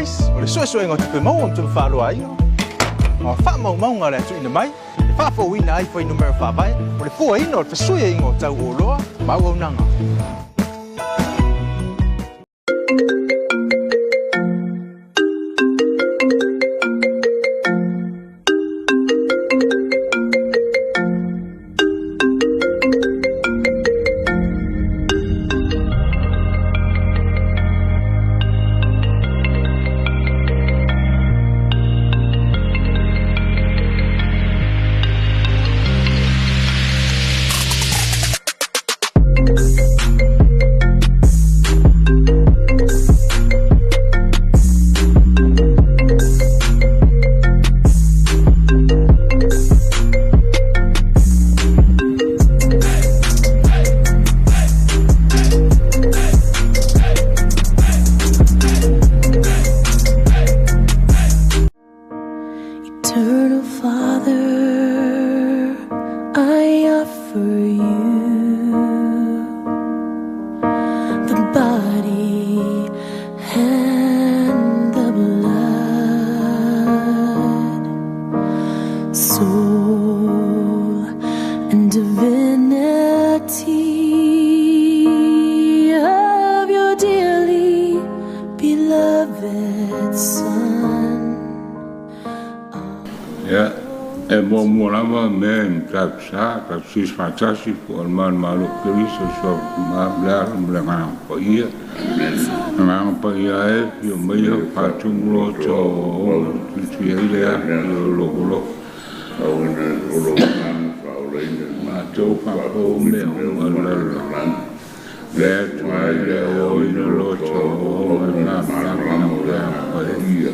Ice, o le suesuega o tupe maua ma tupe faaloaina, ma faamaumauga o le a tuuina mai, e faafouina ai fuainumera faavae mo le fuaina o le fesuiaiga o tau o oloa ma auaunaga. Eternal Father, I offer you the body and the blood, soul and divinity of your dearly beloved Son. Ia, e muamua lava mea i Matautu-Sa, tatou tusi faatasi po o le manumalo o Keriso, Suafa Tama ma le Alo ma le Agaga Paia. Agaga Paia e, afio maia, faatumu loto o ona, tuitui ai le afi o lou alofa. Matou faapou mea uma i le lalolagi. Le Atua i le aoaoina loto o ona malamalama ma le Agaga Paia.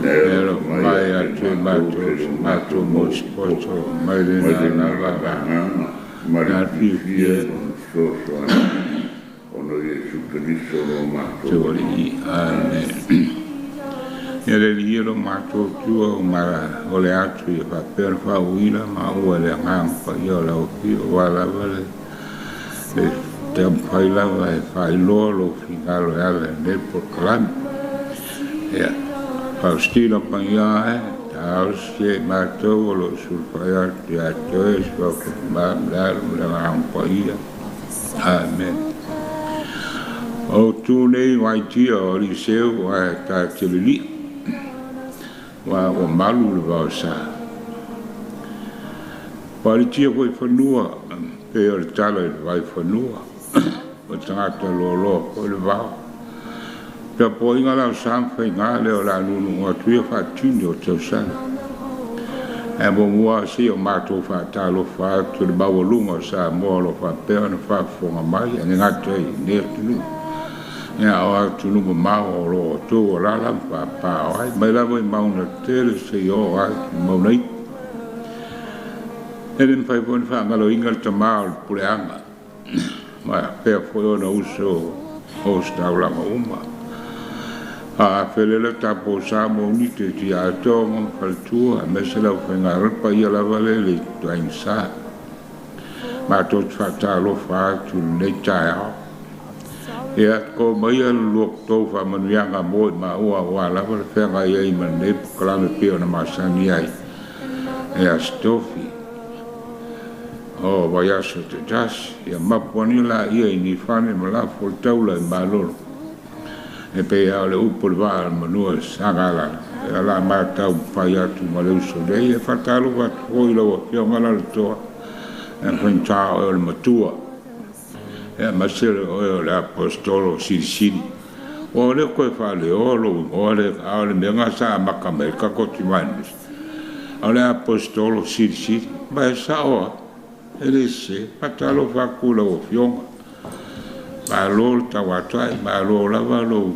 E alofa mai ia te matou se matou motupoto mai lena lava na fiafia Taualii. Amen. Ia le Alii lo matou Atua o ma o le atu ia faapea ona faauuina maua e le Agaga Paia o lau Afio aua lava le le taumafai lava e faailoa lou finagalo e ala i lenei polokalame. Ia, Faustina Paia e, talosia i matou o lo o sulufai atu ia te oe Suafa Tama ma le Alo ma le Agaga Paia. Amen. O tu nei vaitia o Eliseu ae ta te lili'a, ua ua malu le vaosa. Ua alitia foi fanua pei o le tala i le vaifanua, o tagata loaloa foi le vao. Tapuaiga la o sa ma faiga lea o le a nuunuu atu ia faatini o tausaga. Ae muamua se i o matou faatalofa atu i le maualuga o Samoa o lo o faapea ona faafofoga mai, e le gata i lenei atunuu, a o atunuu mamao o lo o outou alaala ma paapaa ai, mai lava i mauna tetele seia oo atu i mauna iti. E le mafai foi ona faagaloina le tama o le puleaga, ma faapea foi ona uso o ositaulaga uma. A felela tapo Samoa Unite i Atoa ma Faletua, aemaise le aufaigaluega paia lava le le ituaiga sa. Matou te faatalofa atu i lenei taeao. Ia, to maia le luakutou faamanuiaga mo i maua aua lava le feagai ai ma lenei polokalame pei ona masani ai e Aso Tofi o vaiaso taitasi. Ia mapu ane laia i Nifane ma lafo le taula i Malolo. E pei lava o le upu o le vaa o le manua i Sagalala, ia o le a mataumafai atu ma le uso nei. E faatalofa atu foi i lau Afioga Lalotoa, e faigata o oe o le matua, ia aemaise o oe o le Aposetolo Silisili. Ua le toe faaleoa lou igoa lea, a o le mea lena sa amata mai ai le tatou Divine Mission, o le Aposetolo Silisili. Ma e sao lava, e le sese. Faatalofa atu i lau Afioga. Malo le tauatai, malo lava lou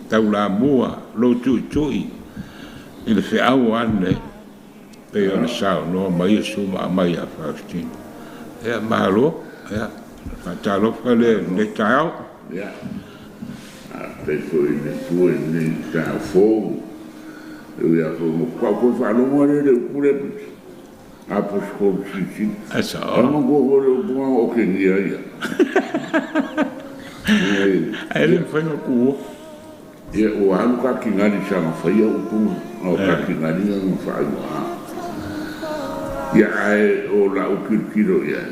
taulamua, lou tuitui i le feau ane pei ona saunoa mai Iesu ma aumai ia Faustina. Ia, malo, ia, faatalofa lea i lenei taeao. Ia, faafetai foi i le Atua i lenei taeao fou. E ui lava foi ua faatoa ou toe faalogo lava lea i le upu lea, Aposetolo Silisili. E sao. Ae manatua foi le upu lena na otegia ai au. Ae le mafai ona tuua. Ia ua alu katinali sa gafaia upuga o katinali ga gafaaiguaā. Ia ae o la'u tilotilo i ai,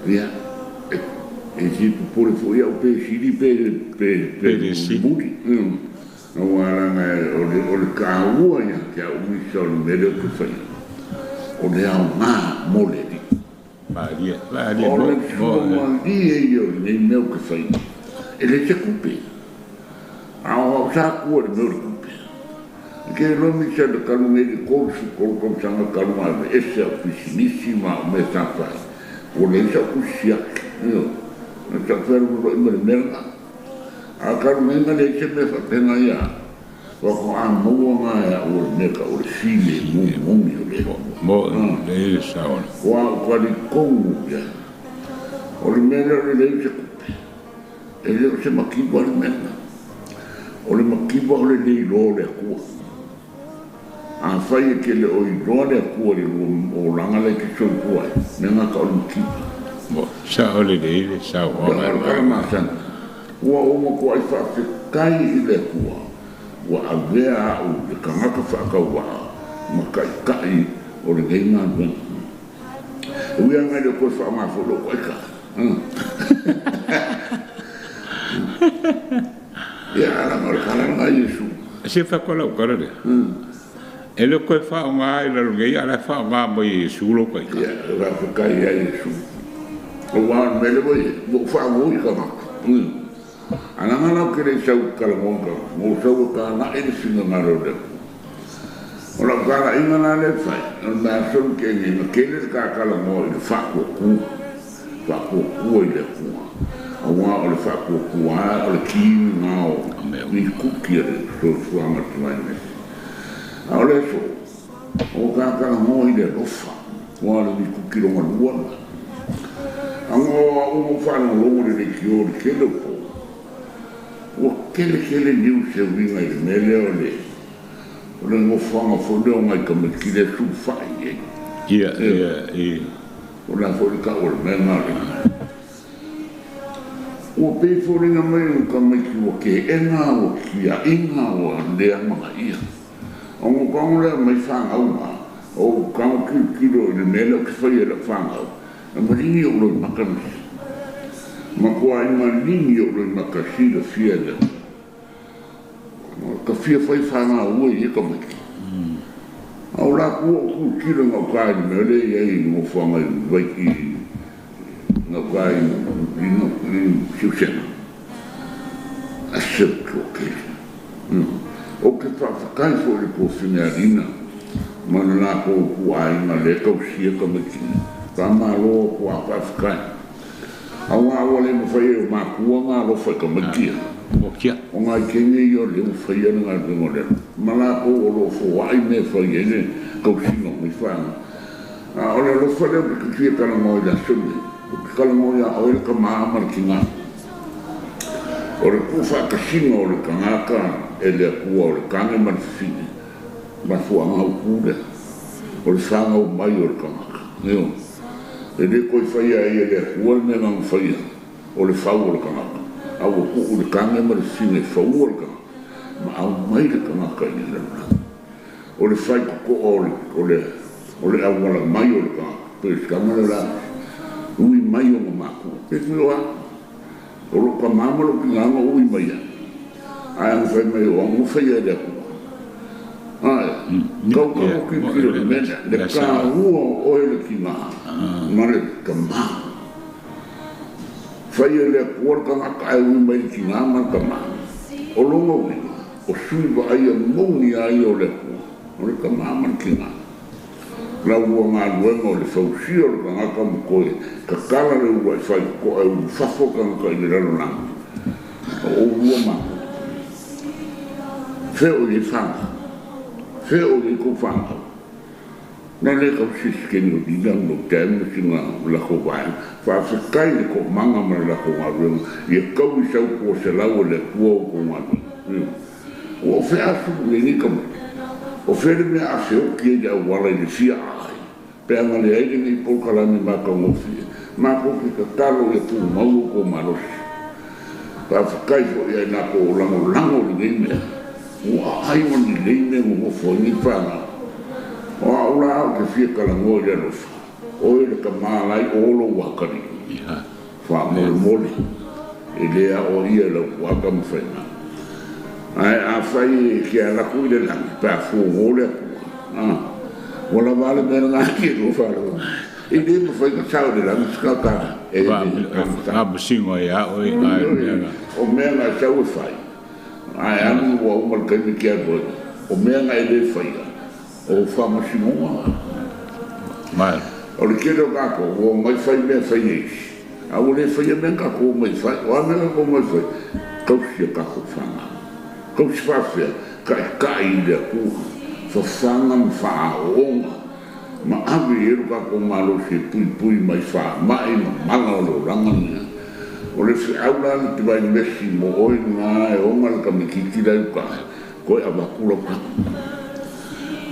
ia e sili popole fo'i a'u pe sili pe pe mulimuli auā laga o le taua ia te a'u misa o le mea lea ou te faia o le aogā mo le Alii. Malie, malie. O le suamalie ia o lenei mea ou te faia e le se tupe a o a'u sa atua i le mea o le tupe. E ke loa misa le talu nei le 33 tausaga talu ona aveese a'u pisinisi ma a'u mea sa fai ua leai sa'u tusi siaki ioe na ta'u fealofalo'i ma le mea lena a talu nei na leai se mea faapena ia faatoa maua na e a'u o le mea ta'u o le filemu moni o le Mo le saola. Ua ou talitonu ia o le mea lea o le leai o se tupe e le o se mativa le mea lena. O le mativa o le le iloa o le Atua. Afai e te le o iloa le Atua i le olaga lea e te soifua ai, mea na tau o le mativa. Mo sao le le sao. O le tala masani ua ou matuai faafetai i le Atua ua avea a'u le tagata faatauvaa ma ta'ita'i o lenei galuega. E ui aga e le o toe faaaoga foi lo'u ta'ita'i. Ia ae laga o le tala lena a Iesu. Se fa ko lau kala le. E le koe whaonga i lalo nei, ala whaonga mai e Iesu lo kai. Ia e faafetai ia Iesu auā o le mea lea ua i ai ua ou faagō i tagata alaga la ou te le i sau kalagoa tagata ma ou sau e tāla'i le finagalo o le Atua. O lau tala'iga la lea e fai o le mea soli ke nei na tele le tatalanoa i le faatuatua faatuatua i le Atua auā o le faatuatua a o le ki lena o mikuki a le soifuaga tuai nei. A o le aso o tatalanoa i le alofa ua o le mikuki longa lua lena. Aga o a'u ua ou faalogologo i le leitio i le tele o po ua tele tele nius e uiga i le mea lea o le o le nofoaga foi lea o nai tamaiti lea sulufai i ai. Ia, ia, i. O le a foi le ta'u o le mea lena o le ua pei foliga mai o tamaiti ua te'ena ua tia'ina ua le amanaia ona ou tago lea mai fanau ma ou tago tilotilo i le mea lea ou te faia i la'u fanau e maligi o'u loimata misi matuai maligi o'u loimata silafia e le ka fia fai fagaua i ia tamaiti a o latou ua ou tilotilo i gauta i le mea lea e i ai i le nofoaga i Vaiti gauta i Siusega ase o toatele. Ou te faafetai foi i le tuafafine a Lina ma le latou ituaiga lea e tausia tamaiti nei. Faamalo atu a faafetai. Auā ua le mafai e o matua ona alofa i tamaiti ia. Mokia. O nai teine ia o lea ua faia le galuega o le alofa ma latou o lo o foa'i mea e fai ai le tausiga o nei fanau. A o le alofa lea ou te fia talanoa i le aso lenei. Ou te talanoa iā oe le tamā ma le tinā. O le tuufaatasiga o le tagata e le Atua o le tane ma le fafine mafuaaga autu lea o le fanau mai o le tagata. Ioe. E le toe faia ai e le Atua le mea na ona faia o le fau o le tagata a ua tuu le tane ma le fafine e faua le tagata ma aumai le tagata i le lalolagi. O le faitotoa o le o le o le auala mai o le tagata pe se tama lea o le a ui mai ona matua pe fio a o lo'u tamā ma lo'u tinā na ui mai ai ae ana fai mai o au na faia e le Atua. Ae tau tago tilotilo i le mea lea le taua o oe le tinā ma le tamā. Faia e le Atua le tagata ae ui mai le tinā ma le tamā. O lona uiga o sui vaaia moni a ia o le Atua o le tamā ma le tinā. Lau ua galuega o le fausia o le tagata ma toe tatala le uluai faitotoa e ulufafo le tagata i le lalolagi o oulua matua. Fea o i ai fanau? Fea o i ai tou fanau? Na le tausi sikeni o lina no taimi ma sina latou vaega. Faafetai i le toomaga ma le latou galuega ia taui sau puaselau e le Atua o outou galuega. Ua o fea asu lenei tamaiti? O fea le mea a feoti ai le auala i le fia aai pe a na leai lenei polokalame matagofie? Matou te tatalo ia tumau outou malosi. Faafetai foʻi ai latou o lagolago lenei mea ua aai ma lelei mea nonofo ai nei fanau. O a'u la ou te fia talanoa i le alofa oe le tamā lai o lou atalii faamolemole e lē aoaia e lautuata ma faiga ae afai e te alu atu i le lagi pe a fofo le Atua ua lava a le mea lena e lua faalogologo e lē mafai ona sao i le lagi se tagata e Faamasino ai ia oe ae mea na. O mea na e sau e fai ae alu ua uma le taimi te alu ai o mea na e lē faia o faamasinoga. Ma O le tele o tatou ua omai fai mea fai e isi a ua lē faia mea na tatou omai fai. O a mea na tatou omai fai? Tausi a tatou fanau, tausi faafefea? Taʻitaʻi i le Atua fafaga ma faaaooga ma ave i ai lo tatou malosi e puipui mai faama'i ma mala o le olaga lena. O le feau la le Divine Mercy mo oe lena e ona le tamaititi la i uta toe avatu lau tama,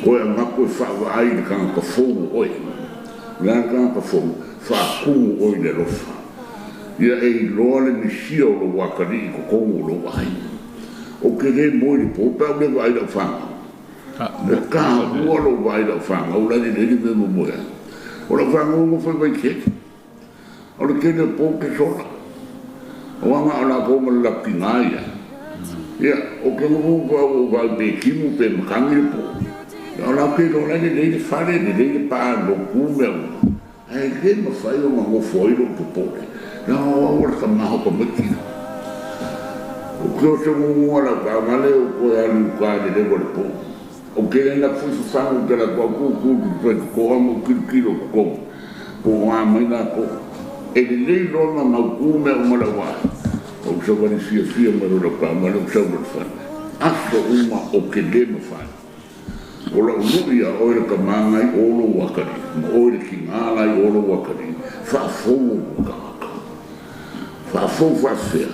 toe avatu e faavaai i le tagata fou o oe. O le a le tagata fou? Faatumu oe i le alofa ia e iloa le misia o lou atalii i totonu o lou aiga. Ou te lē moe i le po pe a ou le vaai i lau fanau. E taua lou vaai i lau fanau la e lelei le mea e momoe ai. O lau fanau e nofo i Vaitele. O le tele o po ou te sola. O aga o latou ma le latou tina ia. Ia, ou te nofo ou vaai pe timu pe matagi le po. O la ou te iloa la e lelei le fale, lelei le pa lotu mea uma. Ae lē mafai ona nofo ai lou popole. Leaga o au o le tama o tamaiti. O ke o se muamua lau taavale ou toe alu i uta i le lewa o le po. Ou te le lafu i fafagu te latou au tu tu tu totoa ma ou tilotilo i totonu po o a mai latou. E lelei loa ma mautu mea uma lau vaai. Ou savali fiafia mai loa i lau taavale ou sau loa i le fale. Aso uma ou te lē mafai. O lau lu'i ia oe le tamā nai o lou atalii ma oe le tinā lai o lou atalii faafou ou tagata. Faafou faafefea?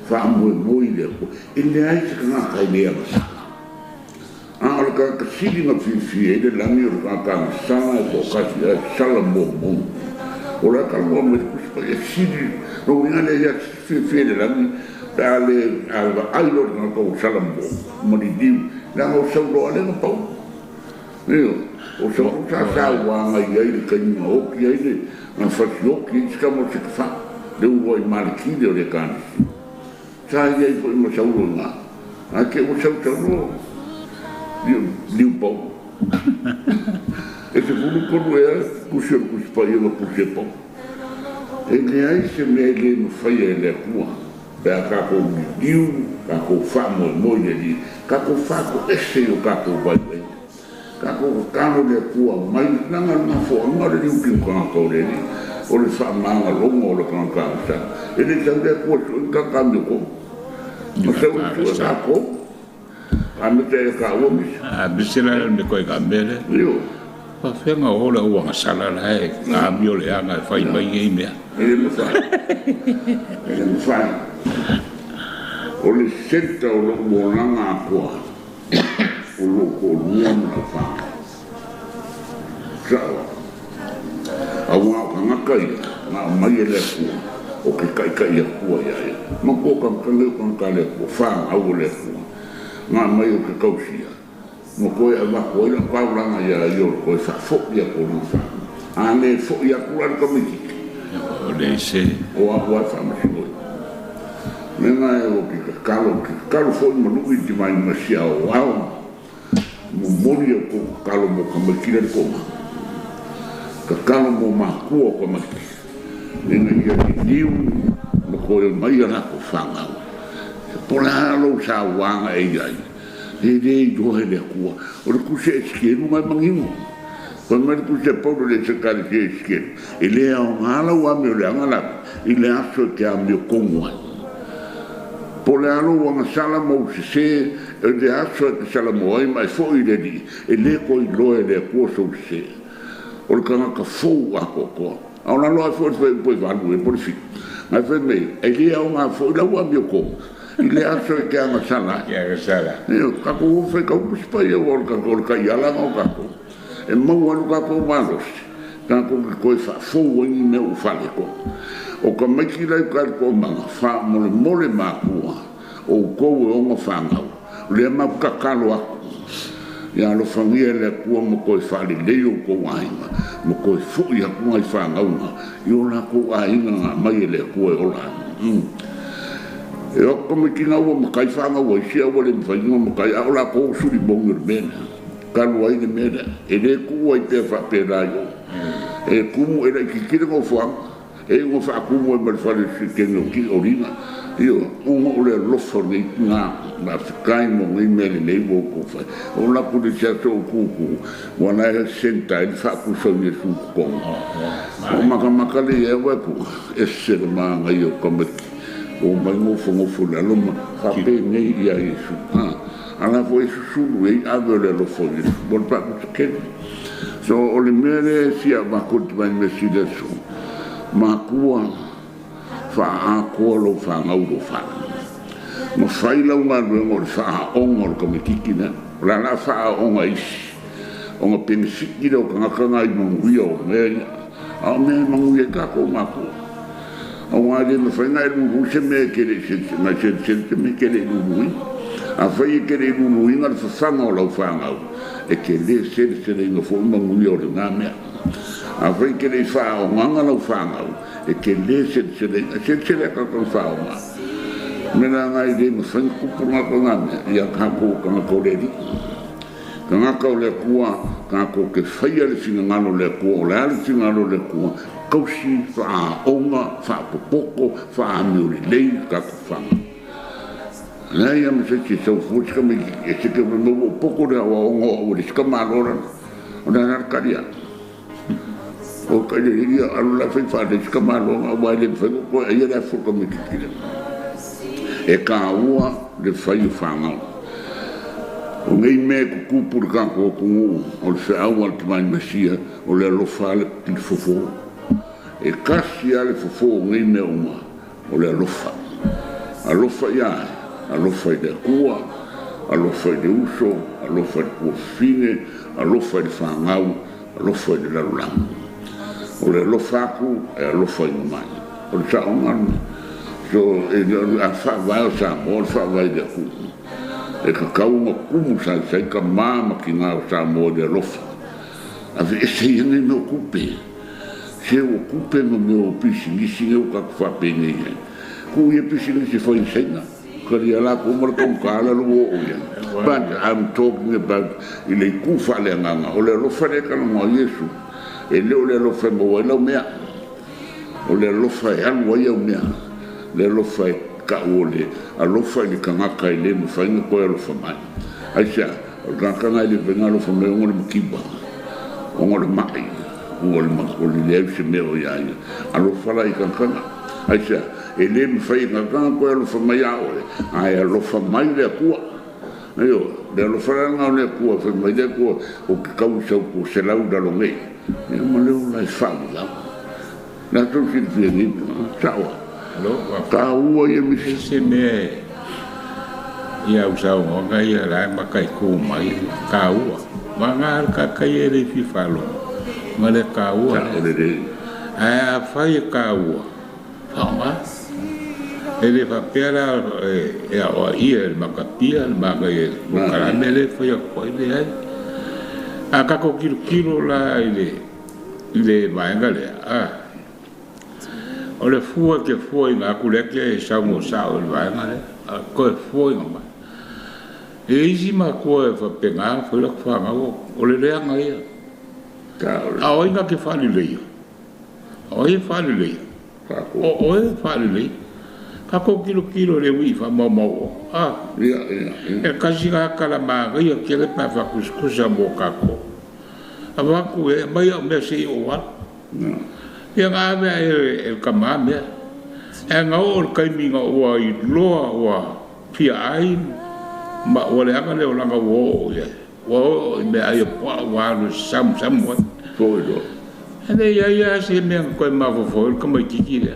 Faamoemoe i le Atua. E leai se tagata e le agasala. A o le tagata sili ona fiafia ai le lagi o le tagata agasala e toatasi ae sala muamua. O le a talanoa mai le Tusi Paia sili lona uiga lea ia fiafia i le lagi pe a le a vaai loa le tagata ua sala muamua ma liliu leaga o sauloa lea na pau. Ioe, o sauloa sa sauaga i ai le taimi na oti ai le na fasioti ai se tama o se tafā le uluai maletile o le Ekalesia. Sa i ai foi ma saulo i ina ae te i ua sau saulo liu pau. E 13 ea tusi o le Tusi Paia ma tusi e pau. E leai se mea e lē mafaia e le Atua pe a tatou liliu, tatou faamoemoe i le Alii, tatou faatoese i o tatou vaivaiga. Tatou tatalo i le Atua mai leaga o le mafuaaga o le liutino tagata o le Alii o le faamagaloga o le tagata agasala. E le i sau le Atua e sue ni tagata amiotonu. Na sau e sue tatou. Amata ia taua misa. A misi la le koe ka mea lea. Ioe. Faafefea ona o le au agasala la e amio leaga e fai mai nei mea. E le mafai. E le mafai. O le senta o lou olaga atoa o lou toalua ma lau fanau. Sao au. Auā o tagata ia na aumai e le Atua o ke taʻitaʻi Atua iā ia. Matua o tagata nei o tagata a le Atua, fanau a le Atua. Na aumai o ke tausia ma toe avatu ai lau taulaga iā ia o le toe faafoʻi atu o lana fanau. A le foʻi atu la le tamaititi, O le se. o a'u lava e faamasino ai. Lena e o ke tatalo, ou te tatalo foi ma luʻi i le Divine Mercy aoao momoli a outou tatalo mo tamaiti la le toamaga. Tatalo mo matua o tamaiti ina ia liliu ma toe mai a latou fanau. Po o le a lou sauaga e i ai, e le iloa e le Atua. O le tusi a Esekielu lena e manino. Fai mai le tusi a Paulo i le Ekalesia i Esekielu, e le aoga lau amioleaga lava i le aso e te amiotonu ai. Po o le a lou agasala ma ou sesē, i le aso e te salamo ai ma e foi i le Alii, e le toe iloa e le Atua sou sesē. O le tagata fou atoatoa. A o lalo ae foi o le fuaiupu e 8 ea po o le 7, na e fai mai, e le aoga foi lau amiotonu i le aso e te agasala ai. Te agasala. Ioe, tatou o faitau Tusi Paia aua o le tatou o le taiala lena o tatou. E maua ai lo tatou malosi Tatou te toe faafou ai ni mea ua faaletonu. O tamaiti la i uta i le toamaga, faamolemole matua, o outou e ona fanau, lea matou te tatalo atu, ia alofagia e le Atua ma toe faalelei o outou aiga, ma toe foi atu nai fanau na i o latou aiga na aumai e le Atua e ola ai. E o atu tamaiti na ua matai fanau a isi ae ua le mafai ona matai, a o latou o suli moni o le mea lea. Talu ai le mea lea, e le tuu ai pea faapena i o. E tumu, e laitiiti le nofoaga, e iu ina faatumu ai ma le fale o le sekeni o Lina. Ioe, ona o le alofa o lenei tina, faafetai mo nei mea lelei ua outou fai. O le alu atu i le isi aso ou tutu, ua la e centre ai le faatusa o Iesu i totonu. Ou matamata lea i ai ou vaai atu, e ese le manaia o tamaiti, omai nofonofo i lalo ma faapenei ia Iesu. A la foi e susulu i ai ave o le alofa o Iesu mo le faatusa keni. So o le mea lea e fia avatu e le Tamai Measili i le aso, matua faaatoa lou fanau i lou fale. Ma fai lau galuega o le faaaoga o le tamaitiiti lea. O le a la faaaoga e isi, ona penefiti lea o tagata na i manuia o mea ia. A o mea e manuia ai tatou matua. Aua e le mafai ona e lulu se mea e te le i selesele se mea e te le i luluina. Afai e te le i luluina le fafaga o lau fanau, e te le seleseleina foi manuia o lena mea. Afai e te le i faaaogaina lau fanau, e te le seleseleina. E selesele lava tagata na faaaoga. O le mea la lena e le mafai ona tupu lena mea ia tatou o tagata o le Alii. Tagata o le Atua, tatou te faia le finagalo o le Atua. O le a le finagalo o le Atua? Tausi, faaaoga, faapopoto, faamiolelei le tatou fanau. Leai lava ma se isi e sau fua si tamaitiiti e se te fai mai ua ou poto i le aoaoga o au e le isi tamaloa lana. O le a la le tali atu? O le tali ia alu la e fai faalelei si tamaloa aua e le mafai ona toe aia le afu o le tamaitiiti lea. E taua le fai o fanau. O nei mea e tutupu i le tatou atunuu, o le feau a le Tamai Mesia, o le alofa lava le fofo. E tasi lava le fofo o nei mea uma, o le alofa. Alofa ia ai, alofa i le Atua, alofa i le uso, alofa i le tuafafine, alofa i le fanau, alofa i le lalolagi. O le alofa atu, e alofaina mai. O le saoga lena. So, a faavae o Samoa, o le faavae i le Atua. E tatau ona tumu saisai tama ma tina o Samoa i le alofa. Aveese ia nei mea o tupe. Se o tupe ma mea o pisinisi nei ua tatou faapenei ai. Tuu ia pisinisi e fai i Saina. Talia latou ma le taugata lea ua oo i ai. But I'm talking about i le itu faaleagaga. O le alofa lea e talanoa ai Iesu, e le o le alofa e maua ai lau mea. O le alofa e alu ai au mea. Le alofa e tau o le alofa i le tagata e le mafai ona toe alofa mai. Aisea? O le tagata lena e le mafai ona alofa mai ona o le mativa, ona o le mai, ona o le leai o se mea o ia ia. Alofa la i tagata na. Aisea? E le mafai e tagata na toe alofa mai ia oe, ae alofa mai le Atua. Ioe, le alofa la lena o le Atua, fai mai le Atua, ou te tau i sau 200 i lalo nei. Ia ma le ola e faalavelave. Le a tou silafia nei mea, sao a? Taua ia misi. Se mea ia au saunoaga ia la e mataitu mai taua. Ma ngā le kakai e le fi whalogo. Ma le taua. Sao lelei. Ae a fai e taua. Whaonga. E le whapea la e aoa ia e le makapia le makai e polokalame le fai atu ai le ai. A kako kilo la i le vaega lea. O le fua ke fua i ngā kule ke e sau sao i le vaega lea. A koe fua i ngā mai. E isi makua e whapenga, whai lako whangau, o le leanga ia. A oi ngā ke whalilei. O e whalilei. O e whalilei. Ka ko kilo kilo le ui wha mau mau o. E kasi ngā kala maanga ia ke le pa whakuskusa mō kako. A waku e mai au mea se i o wala. Ia ngā mea e ka maa mea. E ngā o le kaiminga ua i loa ua fia ai ma ua le anga leo langa ua o ia. Ua o i mea ai pua ua alu samu samu ai. Foi loa. E le ia ia se mea nga koe mafofo i le kamaitiki lea.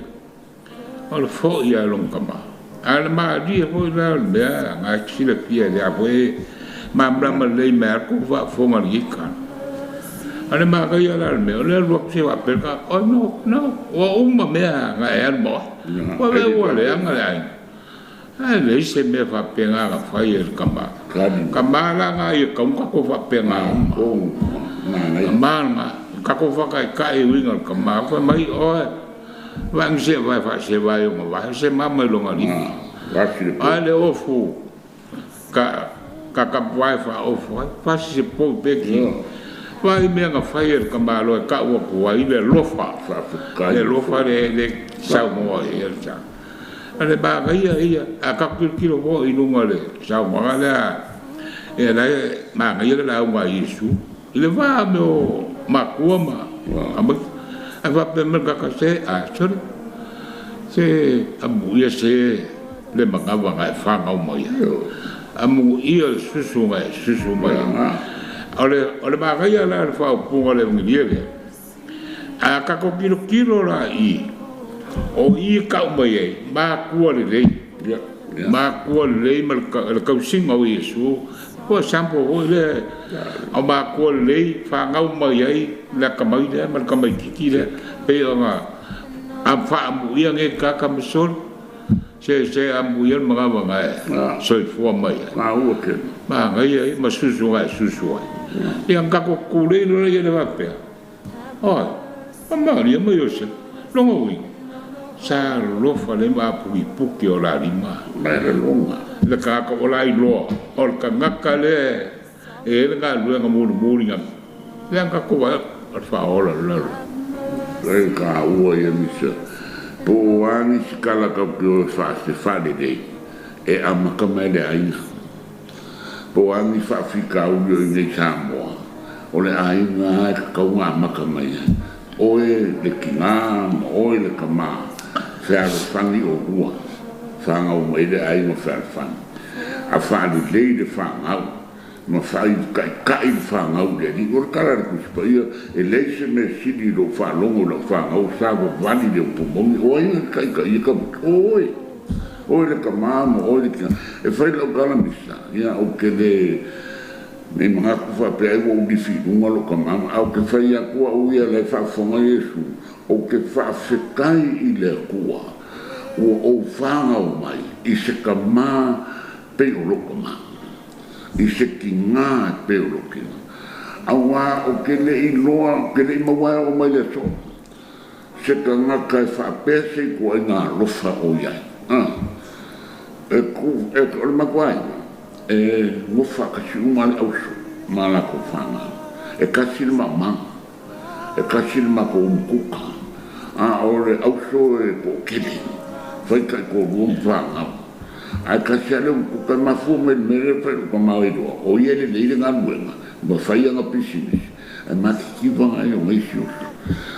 O le fo ia long kama. A le maalia foi la o le mea ngā sila pia lea foi mamlama lei mea ku whaafonga li ika. Ale makaia la le mea o le alu atu se faapea o no no ua uma mea na e alu ma oe. Ua vea ua leaga le aiga. Ae leai se mea faapena na fai e le tama. Tama la na ia tau tatou faapena uma. Tama lena tatou faataitai e uiga i le tama fai mai oe vaai se vae faaseva i ona vae se mama i lona lima. Ae le ofu ka tapuae faaofu ai fasi se pou peki. Vai mea na fai e le tamaloa e ka'u atu ai le alofa. Le alofa le saunoa i ai le sa. Ale manaia ia a tatou tilotilo foi i luga o le saunoaga lea e lae manaia le lauga a Iesu i le va me o matua ma tamaiti. Ae faapea mai le tagata se a sole se amuia se le manava na e fanau mai ai. Amuia le susu na e susu mai ai. O le manaia la le faaupuga o le Evagelia lea. A tatou tilotilo la i o i ka'u mai ai matua lelei. Matua lelei ma le tausiga o Iesu. Po example foi lea o matua lelei fanau mai ai le atamai lea ma le tamaititi lea. Pei ona faamuia nei tagata ma soli. Se amuia le manava na e soifua mai ai. Manaia ia ma susu na e susu ai. Ia na tatou tulei loa ia le faapea. Oi, malia mai o se longa uiga. Sa alofa le mapuipuki o la lima. Le tagata o la iloa o le tagata lea e le galuega mulimuli na. Lea na tatou vaai o le faaola le lalo. E ka ua ia misa. Po o a nisi kala kau ke o e faalelei e amata mai le aiga. Po o a ni faafitauli o i nei Samoa o le aiga e tatau ona amata mai ai. Oe le tigā ma oe le tamā fealofani o lua. Fagau mai le aiga fealofani. A faalelei le fagau ma faaiutaita'i le fagau i le alii. O le tala a le Tusi Paia e leai se mea sili i lou faalogo i lau fagau sa vavali le upu moni o ai na taitaia tamaiti. O oe. Oe le tamā ma oe le tigā. E fai lau tala misa ia ou te le nei manatu faapea ai ua ou lifi i luga lou tamā a ou te fai atu a'u ia lae faafofoga Iesu ou te faafetai i le Atua ua ou fagau mai i se tamā pei o lou tamā. I se tigā pei o lou tigā. Auā o te le'i loa o te le'i maua e oo mai le aso. Se tagata e faapea se ituaiga alofa o iai. E o le matua aiga e gofa kasi uma le auso ma latou fanau. E kasi le maʻamaga. E kasi le matou umukuka. A o le auso e toʻatele. Fai taʻitoalua ma fanau. Ae kasi a le umukuka e mafua mai le mea lea fai lou tamā iloa. O ia lelei le galuega ma fai ana pisinisi. Ae matitivaga ai o gaisi oso.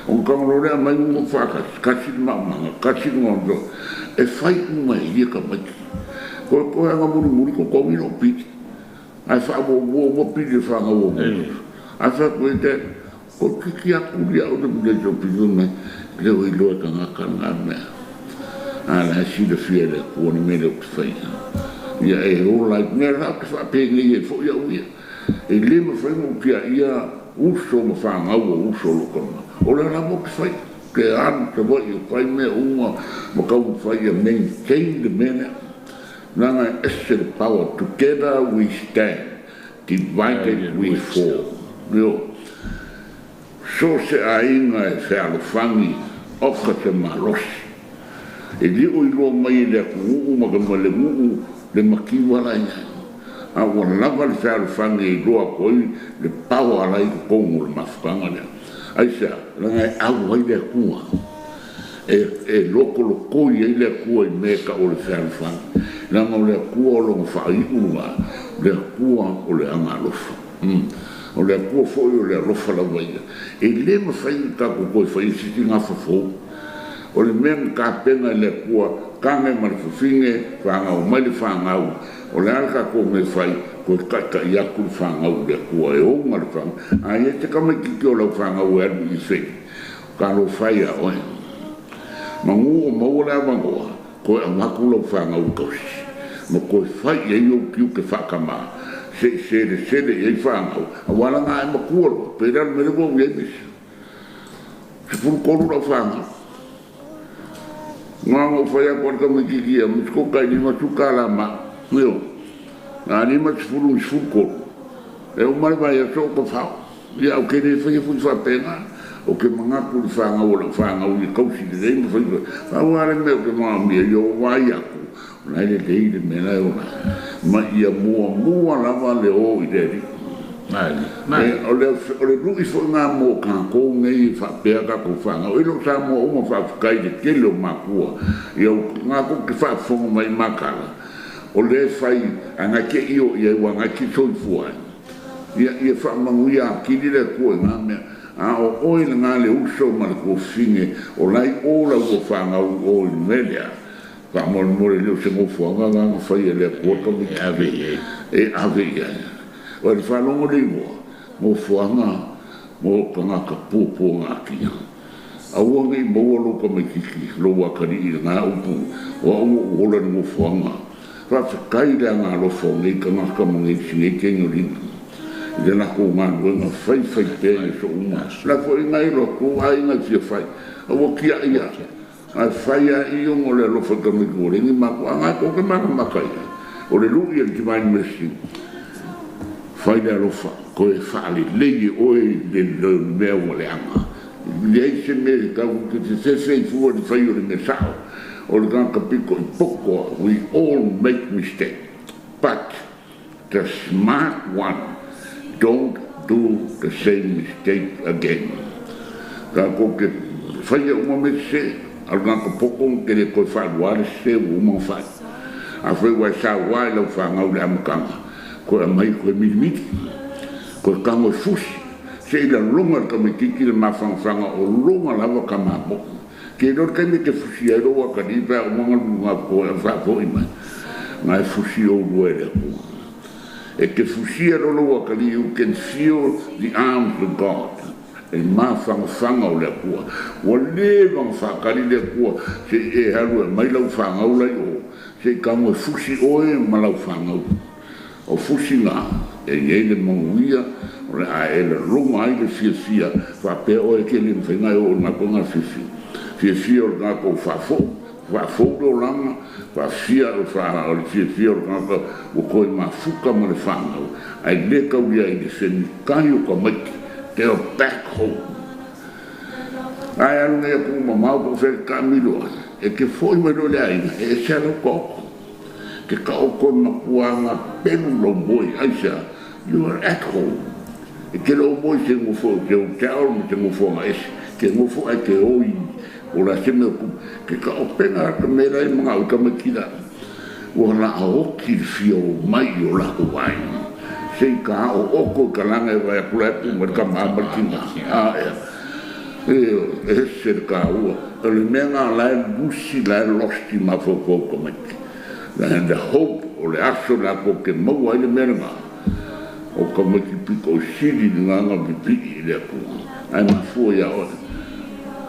O tagalo lea mai uma faatasi, kasi le maʻamaga, kasi le galuega. E fai uma e ia tamaiti. Koe koe aga mulimuli totogi lou pili. Ae faamuamua uma pili e fagau o musu. Ae fai atu ai te ko tiki atu lia o le mea o pili mai. Le o iloa tagata lena mea. A la e silafia e le Atua le mea lea ou te faia. Ia e ola ai mea la ou te faapenei ai foi au ia. E le mafai ona ou tiaia uso ma fagau o uso o lou tama. O le lava ou te fai. Te alu savaii o fai mea uma ma taumafai ia maintain le mea lea. Leaga e ese le power. Together we stand, divided we fall. Ioe. So o se aiga e fealofani oka se malosi. E liʻo iloa mai e le atunuu ma le nuu le mativa la iai. A ua lava le fealofani e iloa atu ai le power ala i totonu o le mafutaga lea. Aisea, leaga e au ai le Atua. E lokolokoi ai le Atua i mea e ta'u o le fealofani. Leaga o le Atua o lona faaiu lena, le Atua o le agalofa. O le Atua foi o le alofa lava ia. E lē mafai ona tatou toe faia se isi gafa fou. O le mea na tapena e le Atua, tane ma le fafine, fagau mai le fagau. O le a le tatou mea fai, toe taʻitaʻi atu le fagau i le Atua e oga le fagau. A ia te tamaititi o lau fagau e alu i fei. Talofa e ia oe. Manu o maua le avanoa, toe avatu lau fagau i tausi. Ma toe fai i ai ou tiute faatamā. Se se se le i whāngau. A wala ngā e makua loa. Pera le mere ua ui misi. Se furu kolu lau whāngau. Ngā ngō whai ako ka mai kiki a mitiko kai ni matu ka la ma. Nio. Ngā ni matu furu ni furu kolu. E o mare vai a so ka whao. Ia au kere whai fui whapenga. O ke mangaku le whāngau o lau whāngau i kausi le rei ma whai. Whau are mea o ke mga mea i o wai aku. O lai le lei le mea lai o la. Ma ia mua mua lava le o i le ri. O le lui fo ngā mō kākou nei whapea kākou whāngau. E lo sa mō uma whawhakai le kele o makua. Ia ngā ko ke whaafonga mai makala. O le whai a ngā ke io ia ua ngā ki soifua. Ia whaamanguia a kiri le kua ngā mea. A o oi le ngā le uso ma le kōwhinge. O lai o la ua whāngau o i melea. Whaamore leo se ngofuanga ngā ngā whai e lea kua kami. E ave i ai. E ave i ai. O le whalongo le iwa, ngofuanga mo ka ngā ka pōpō ngā kia. Aua ngai maua lo ka mai kiki, lo wakari i ngā upu, o aua uola ni ngofuanga. Whawhakai le ngā alofa o nei ka ngā ka mangai si nei kengo lima. I le lako ngā nuenga whai whai pē i so uma. La fo i ngai lo ko ai ngai fia whai. Aua kia ia. Ai whai a i ongo le alofa ka mai kua lengi mako. A ngā koke maka maka ia. O le lui e le divine mercy. Whai le alofa, koe whaale lei oe le mea ua le anga. Leai se mea kau ke te sese i fua le whai o le mea sao. O le ngā kapiko i pokoa, we all make mistake. But the smart one don't do the same mistake again. Ka ko ke whai e uma me se, al ngā kapoko ke le koe whaluare se o uma whai. A whai wai sa wai lau whangau le amakanga. Koe mai koe milimiti, koe kango fusi, se ila longa ka me kiki le mawhangawhanga o longa lava ka mamo. Ke lor kai me te fusi ai roa ka ni pēa o manga lunga koe a whaafoi mai. Ngai fusi o lua e le kua. E te fusi a loloa ka ni, you can feel the arms of God. E mawhangawhanga o le kua. Ua le wanga whakari le kua, se e haru e mai lau whangau lai o, se kango fusi oe ma lau whangau. O fusi ngā, e iei le manguia, o le a e le ronga ai le fia fia, whapea oe ke le mwhengai o ngā ko ngā fia fia. Fia fia o ngā ko whafo, whafo le o langa, whafia o le fia fia o ngā ko o koe mafuka ma le whangau. Ai le kauria i le whenikai o ka maiki, they are back home. Ai alu nei aku mamau po wheke ka miloa, e ke fwoi mai lo le aina, e se alo koko. Ke ka o koe makuanga pelu lau moi, aisa, you are at home. E ke lau moi se ngofo, ke o te aolo mo te ngofoanga ese, ke ngofo ai ke oi, o la se mea ku, ke ka o penga ka mera i mga o ka makila, ua la a oki le fia o mai o la o ai. Se i ka o oko ka langa e vai akula e pu, ka maa markinga. A ea. E ese le ka ua. O le mea ngā lae lusi lae losti mawhauwhau ka maiki. And the hope o le aso la ko ke maua ai le mea ngā. O ka maiki piko o siri ni ngā ngā pipii i le akua. Ai mafua ia oe.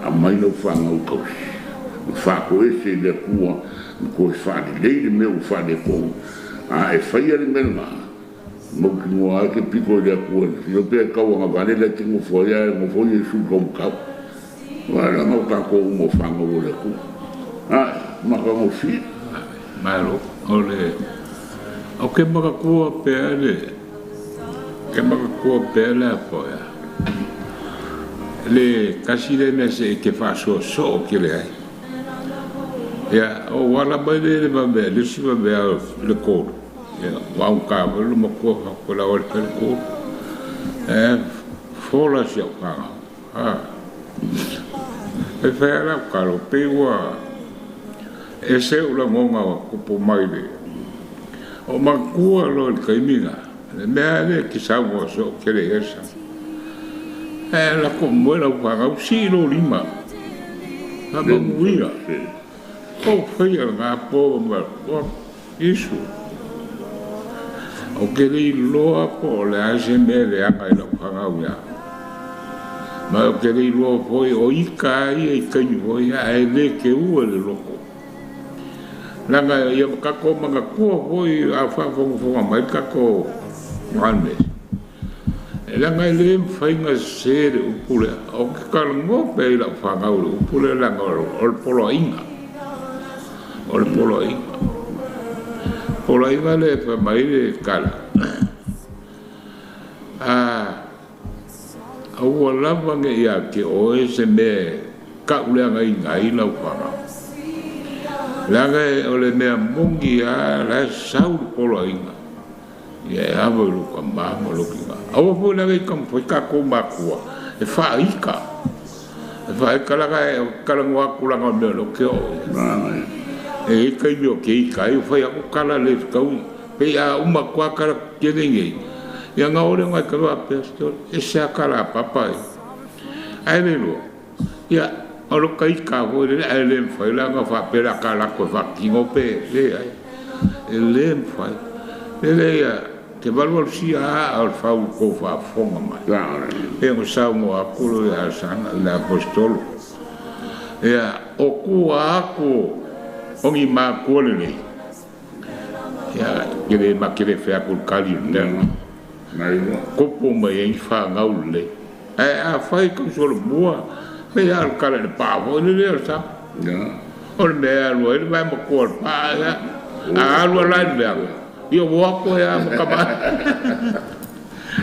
A mai lau whangau kausi. Whako ese i le akua. Ko e whaale lei le mea o whaale kou. A e whaia le mea ngā. Mau ki ngō ai ke piko i le akua. Io pea kau anga vale le te ngofo ia e ngofo ia su kau kau. Wala ngau ka ko umo whangau o le akua. Ai, maka ngofia. Malo, o le o ke makakua pea le ke makakua pea le apoia. Le kasi le mea se ke whaasoa so o ke le ai. Ia, o wala mai le le mamea, le si mamea le kōru. Ia, wau ka le makua whakua la o le pele kōru. E, fōla si au kāngau. Ha. E whea lau kalo, pe ua e se ula ngonga wa kupu mai le. O makua lo le kaiminga. Le mea le ki saua so ke le esa. E la ko moe lau whangau si lo lima. La manguia. O whaia ngā pō ma o isu. O ke le loa po o le ase mea le anga i lau whangau ia. Ma o ke le loa foi o ika ia i kaimi foi a e le ke ua le loko. Langa ia kako manga kua foi a whaafongafonga mai kako Ane. E langa e le mwhainga se le upule. O ke kalango pe i lau whangau le upule langa o le poloainga. O le poloainga. Poloainga le whamai le kala. A ua lava nge ia ke oe se me kauleanga inga i lau whangau. Langa e o le mea mungi a la sau le poloainga. Ia e awa i luka mama lukinga. Awa fo langa i kamfo i kako makua. E whaika. E whaika langa e kalango aku langa mea lo ke o. E ika i meo ke ika. E whai aku kala le kau. Pe a uma kua kala kene ngei. Ia ngā ore ngai kawa pea. E se a kala a papa e. Ae le loa. Ia o lo kai ka fo le ae le mwhai langa whapera ka lako e whakingo pe. Le ai. E le mwhai. Le le ia. Te valualu sia a o le whau kou whaafonga mai. E ngo sau ngo akulo ia asanga i le apostolo. Ia o kua aku ongi mākua le nei. Ia kere ma kere whea kul kali nea. Kopo mai e i whangau le. E a whai kau mua. Me ia al kala le pāfo i le leo sa. O le mea alua i le vai makua le pā. A alua lai le lea. Ia wako ia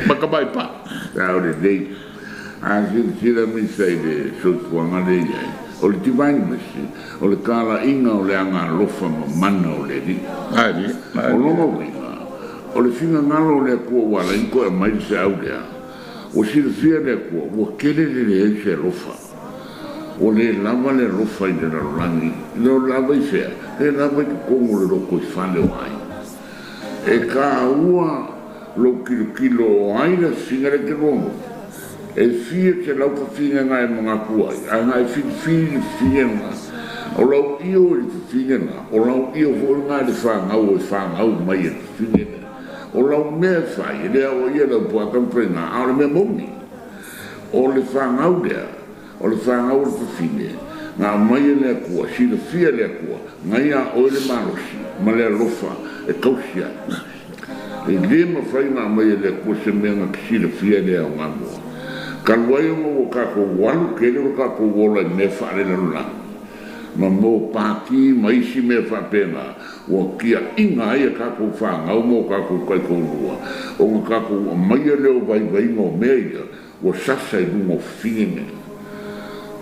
makamai pa. Tau le nei. A sila misa i le soifuaga le iai. O le divine mercy, o le kala inga o le anga alofa ma mana o le alii. O lona uiga, o le finagalo o le Atua ua ala ai koe aumai le seau lea. Ua silafia le Atua, ua kele le leai se alofa. Ua lē lava le alofa i le lalolagi. Le lava i fea, le lava i totonu o le loko i fale o ai. E ka ua lou kilokilo o ai le fafine le te logo. E fia te lau fafine ngai mangaku ai, a ngai filifili le fafine nga. O lau io i le fafine nga, o lau io fo ngai le whangau e whangau mai e fafine nga. O lau mea whai, e lea o ia lau puaka mprenga, a o le mea moni. O le whangau lea, o le whangau le fafine, ngā mai e le akua, silafia le akua, ngai a oe le malosi, ma le alofa, e kausi ai. E le mawhai ngā mai e le akua se mea ngā silafia le au ngā mua. Kaluai o ngā kākou walu, ke le o kākou ola i mea whaare lalolagi. Ma mō pāki, ma isi mea whaapenga, ua kia inga ai a kākou whāngau mō kākou kaikōlua. O ngā kākou mai e leo vai vai ngō mea ia, ua sasa i lunga o whine mea.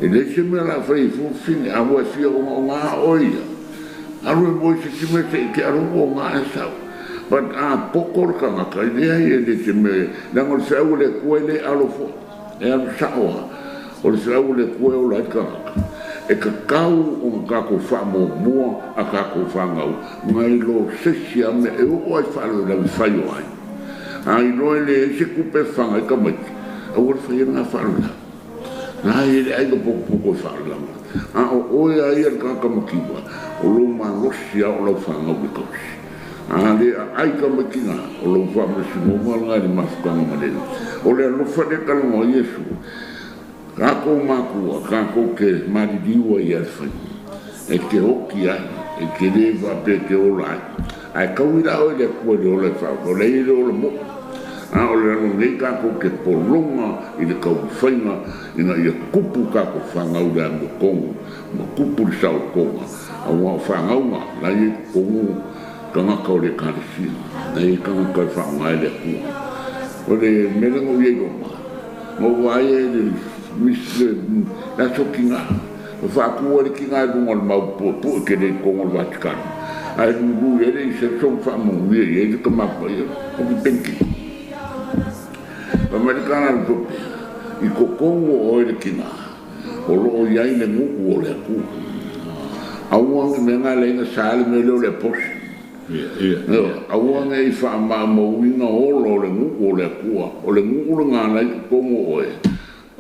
E le se mea la whai i fufine, a ua fia o ngā o ia. Alu e moi se te mea te ike alu o ngā e sau. But a poko le kangaka, i lea i e le te mea, nanga o le whiau le kua i le alo fo, e alu saoa, o le whiau le kua o lai kangaka. E kakau o ngā kākou whaamōmua a kākou whangau, ngai lo sesi a mea e o ai whaalo lawi whai o ai. A i loe le e se kupe whanga i kamaiti, a ua le whai ngā whaalo lau. Nā e le aiga poko poko e whaalo lau. A o oe a ia le kakamakiwa, o lo malosi a o lau whangau le kausi. A le a ai kamaiti ngā, o lau whaamasi ngōma ngai le mafukanga manene. O le alofa le kalonga Iesu, kākou mākua, kākou ke maririua i alwhai. E te hoki ai, e te rewa pe te ola ai. Ai kauira oe le kua le ola i whao, o le i le ola mo. A o le alo nei kākou ke polonga i le kauwhainga, ina ia kupu kākou whangau le amo kongu, ma kupu le sao konga. A wā whangaunga, lai e kongu kangaka o le kāresia, lai e kangaka e whaonga e le kua. O le merengo i e roma, ngō wai e le la so ki ngā, o whaakua le ki ngā e runga le mau pu ke le kongo le Vatikano. Ai ruru e le i se song whaamongia i e le kamapa ia, o ki penki. Pa Amerikana le tope, i kokongo o e le ki ngā, o loo iai le nguku o le akua. Auange me ngā le inga saale me leo le posi. Auange i whaamauinga olo o le nguku o le akua, o le nguku le ngā lai kokongo o e.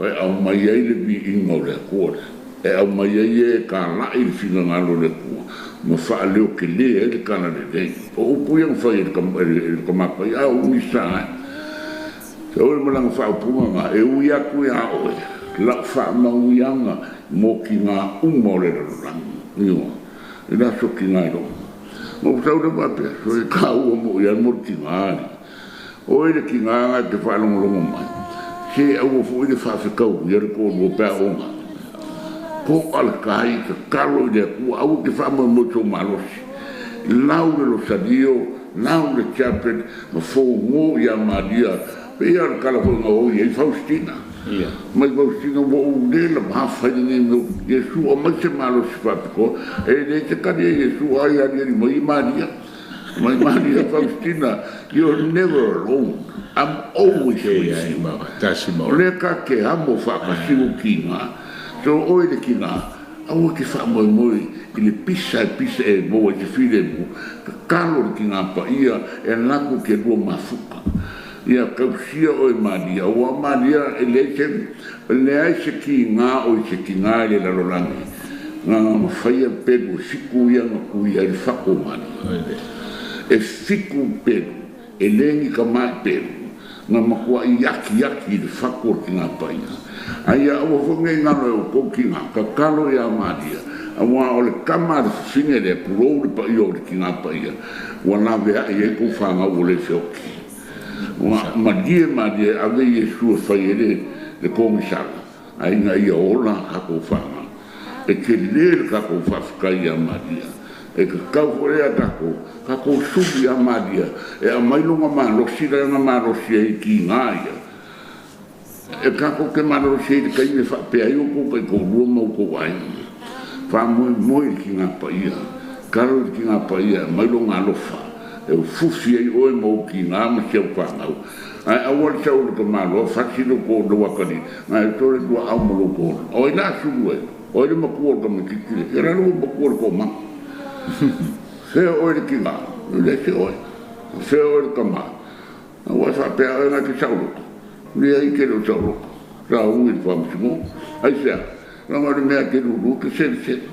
E au mai ai le vi inga o le akua. E au mai ai e ka lai le whina ngalo le akua. Ma wha leo ke le e le kana le lei. O upu ia ngawhai e le kamapa i au misa ai. Se oe malanga wha upunga ngā e ui aku i a oe. Lau wha mauianga mō ki ngā uma o le rarorangi. Iwa. E la so ki ngā iro. Mō tau le wapea. So e ka ua mō i an mō ki ngā ari. Oe le tiga te whaalongolongo mai. Se aua fo i le whaafekau ia le kōlua pēa onga. Ko ala kai ka kalo i le akua aua ke whaama mo tō malosi. Lau le losadio, lau le chapel, ma fōngō ia Maria. Pe ia le kala fo ngā oi e Faustina. Mai Faustina mo u le la mawhai ni meo Iesu o mai se malosi whapiko. E le te kari e Iesu ai ali ali mai Maria. Mai Maria Faustina, you're never alone. I'm always with you. O le ka ke amo whakasiu ki ngā. So oi le ki ngā, aua ke whaamoemoe i le pisa e pisa e moa i te whire mo, ka kalo le ki ngā pa ia e laku ke lua mafuka. Ia kausia oe Maria, ua Maria e le ai se ki ngā o i se ki ngā i le lalolangi. Ngā ngā mawhaia pelu, fiku ia ngā kui ai le whako Maria. E fiku pelu, e lengi ka mai pelu. Ngā makua i aki aki i le whako ki ngā paia. Aia aua whangai ngalo e o kou ki ngā, ka kalo i a Maria. Aua o le kama le whiwhinge le purou le paia o le ki ngā paia. Ua lawe ai e kou whangau o le whioki. Ua malie malie ave Iesu e whai e le komisala. Ai ngā ia ola ka kou whangau. E ke le le ka kou whawhikai a Maria. E ka kau hore a kako subi a Maria. E a mailonga malosi la ngā malosi e ki ngā ia. E kako ke malosi e kai me whapea i o kou kai kou rua mau kou ai. Wha moe moe ki ngā paia. Karo ki ngā paia, mailonga alofa. E fufi ai oe mau ki ngā ma siau whangau. Ai awal sau le ka maloa, whatino ko o wakani. Ngai e tore tua au malo ko. O i nā suru e. O i le makua o ka makikile. E ralo o makua o ko ma. Whea oe le ki ngā, le se oe. Whea oe le ka mā. Ua whapea oe ngā te sauroko. Le ai ke leo sauroko. Rā ui le whamasigo. Ai sea, ranga le mea ke ruru ke sere sere.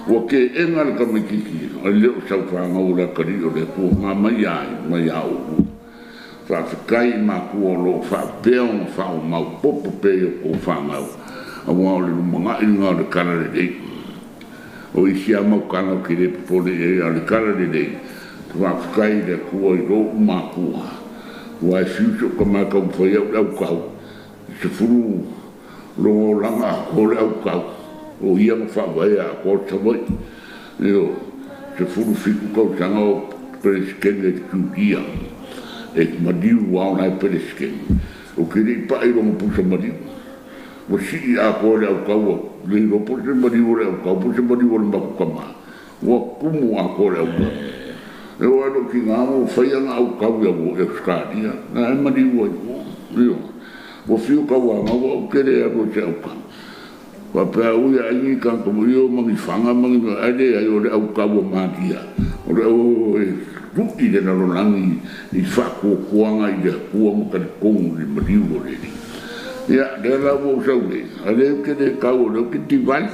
Ua ke enga le kamakiki. Ai leo sau whangau la kari o le kua ngā mai ai, mai a uru. Whawhikai mākua o loo whapea o ngā whao mau popo pe o kō whangau. Aua o le lumanga i ngā o le kara le rei. O isi a mau kana o ke le popole e a le kara le rei. Te whawhikai le kua i rō mākua. Ua e fiuso ka mākau mwhai au le au kau. Se furu rongo langa a kō le au kau. O ia nga whawae a kō tawai. Io, se furu fiku kau tanga o peresikene e tūkia. E maniu wao nai peresikene. O ke rei pae rongo pusa maniu. Wa sii a kō le au kau. Le ropo se maniu o le au kau, po se maniu o le maku kama. Ua kumu a kō le au kau. E oa no ki ngā mo whai anga au kau ia mo e Australia. Nā e maniu ai. Io. Ua whiu kau anga ua au kere aro te au kau. Wa pēa ui a ingi kanka mo io mangi whanga mangi ale ai o le au kau o Maria. O le au e ruki le nalolangi i whakuakuanga i le kua mo ka le kongu le maniu o le ni. Ia, le la ua usau le. A le ke le kau o le ke tivali.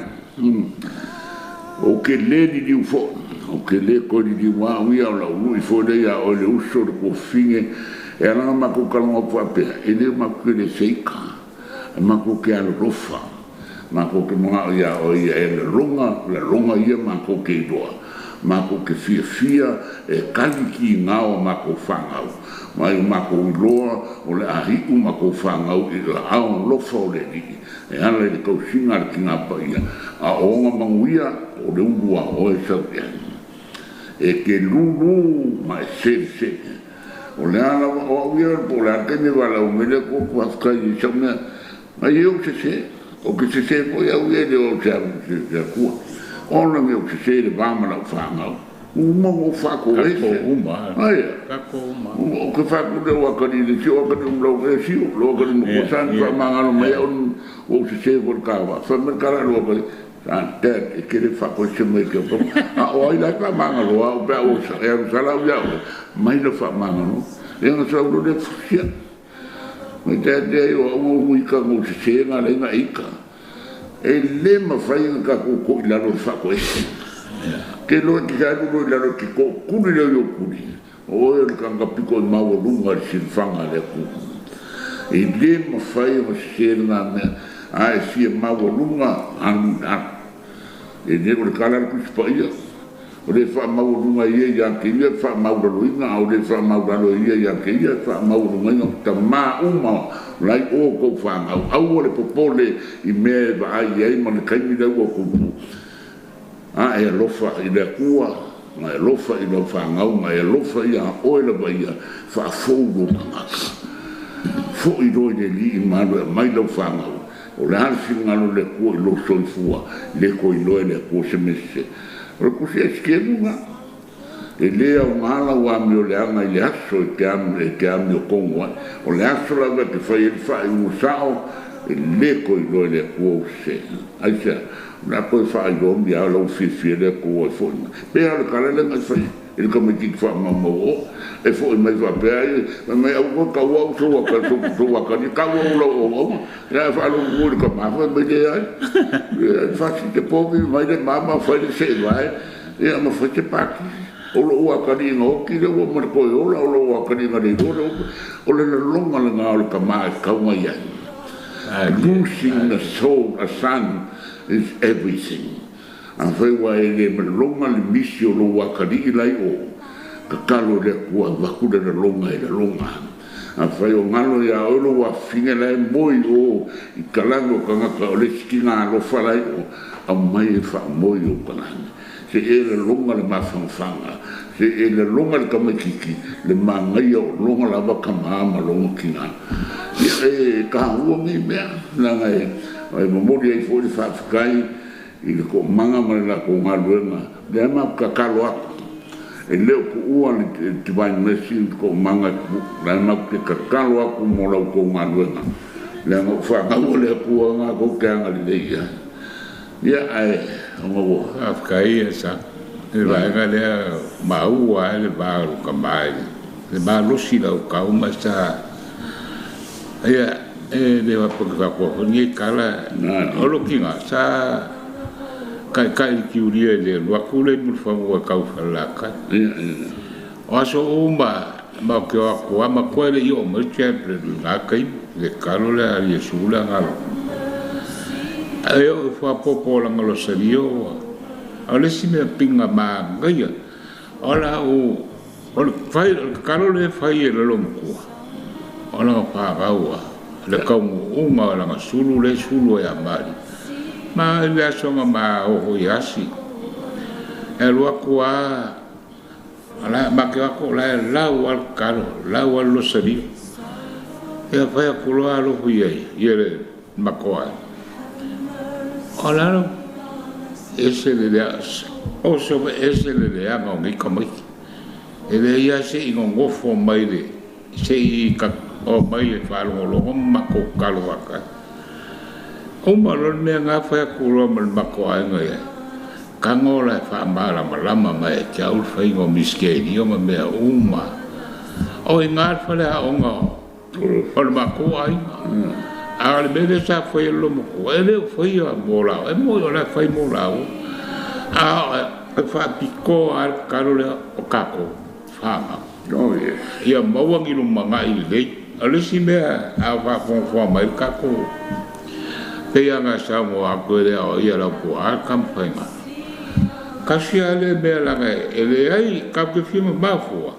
O ke le ni ni ufo. O ke le ko ni ni wā uia o la ulu i fo le ia o le uso le ko finge. E alanga mako kalonga pua pea. E le mako ke le seika. E mako ke alorofa. Mako ke mga o ia o ia e le longa ia mako ke iloa. Mako ke fia fia e kali ki ngā o mako whangau. Mai o mako iloa o le ahiu mako whangau i la ao lofa o le rii. E ala i le kausinga le ki ngā paia. A onga manguia o le ulua o e sau ia. E ke lulu ma e sere sere. O le ala o au ia po le ala keme wala o mele ko kuafkai i sau mea. Mai e o se se. O ke se se po ia ue le o se a kua. Ona me o se se le vāmana o whangau. Uma o whako e se. Kako uma. Aia. Kako uma. O ke whako le wakari le si wakari umlau e si o lo wakari mo kosan wha mangalo mai on o se se po le kawa. Wha me kara lo wakari. San tet e kere whako se mai ke o A o ai lai wha mangalo a o pea o sa e aru sala o ia o. Mai le wha mangalo. E nga sa uro le fusia. Mai te te ai o au ui ka ngō se se ngā le ngā ika. E le mawhai ngā ka kō i lalo le whako e se. Ke loa ki sa alo i lalo ki kō kuri leo i o kuri. O oe o le kanga piko i maua lunga le sinwhanga le aku. E le mawhai ngā se se ngā mea. A e fia maua lunga anu i lalo. E le o le kala le kusipa ia. O le faamaualuga ia ia te ia faamaulaloina, o le faamaulalo ia ia te ia faamaualugaina tamā uma lai o kou whāngau. Aua le popole i mea e vaai ai ma le taimi lea ua tupu. A e alofa i le Atua, ma e alofa i lau whāngau, ma e alofa ia oe lava ia faafou lou tagata. Fo'i loa i le Alii ma alu e aumai lau whāngau. O le a le finagalo o le Atua i lou soifua, le toe iloa e le Atua se mea sese. O le tusi Esekielu e lē aogā lau amioleaga i le aso e te amiotonu ai. O le aso lava e te fai ai le faaiuga sa'o, e lē toe iloa e le Atua ou sesē. Aisea? O le a toe faailoa miao lau fiafia le Atua e fo'i mai. Pe a o le tala lea na e fai i le tamaititi faamaumau o e fo'i mai faapea ai fai mai aua toe taua au sou atalii tau au lau auauna ia ae faalogo i le tamā fai mai leai fasi te povi mai le mama fai le seevae ia ma fai se pati o lou atalii na oti lea ua ma le toe ola o lou atalii na le iloa le upu o le laloga lena o le tamā e tatau ona i ai. Losing the soul, a son, is everything. Afai ua e le laloga le misi o lou atalii lai o, tatalo i le Atua avatu le laloga e laloga. Afai o galo ia oe lou afafine la e moe i o i talaane o tagata o le isi tina alofa lai o, aumai e faamoe i ou talaane. Se e laloga le mafanafana, se e laloga le tamaititi, le manaia o loga lava tamā ma loga tinā. Ia e taua nei mea, leaga e momoli ai foi le faafetai i le toomaga ma le latou galuega, lea matou te tatalo atu. E le o tuua le Divine Mercy le toomaga la matou te tatalo atu mo la outou galuega. Leaga o fanau a le Atua tatou te agalelei i ai. Ia ae ona ua Faafetai ia sa. Le vaega lea maua ai le va o le tamā i le malosi lau tau ma sa ia e le faapea foi nei tala o lo kiga sa kaikai le tiulia i le alu atu lea i Mulifanua e tau Falelatai. O aso uma ma o ke o atu lava matua e le i oo mai le chaplain i lena taimi le talo lea a Iesu le agalo. E oo i fuapopo o lana losalio ua o le isi mea piga manaia o la u o le fai o le tatalo lea e fai e le lolomatua o lana fanau a le taunuuga o lana sulu lea e sulu ai ia Maria. Ma i le aso na ma oo i asi e alu atu lava la ma te o atu o la e lau lava le tatalo, lau lava le losalio. Ia fai atu loa alofa i ai ia le matou aiga. O lalo ese le lea oso ma ese le leaga o nei tamaiti. E leai lava se i nonofo mai le se i o mai e faalogologo ma matou tatalo faatasi. Uma loa le mea na fai atu loa ma le matou aiga i ai. Tago la e faamalamalama mai e te au le faiga o misitelio ma mea uma. O i ina le faleaoga o le matou aiga. A o le mea lea sa faia e le lolomatua, e le o faia mo laua, e moni o la e fai mo laua. A e faapitoa lava le tatalo lea o tatou fanau. Oh yes. Ia maua ni lumanai lelei. O le isi mea a faafogafoga mai le tatou pei lava ona saunoa atu e le aoaia e lau tuaa le taumafaiga. Tasi lava le mea leaga e leai tatou te fia mamao fua,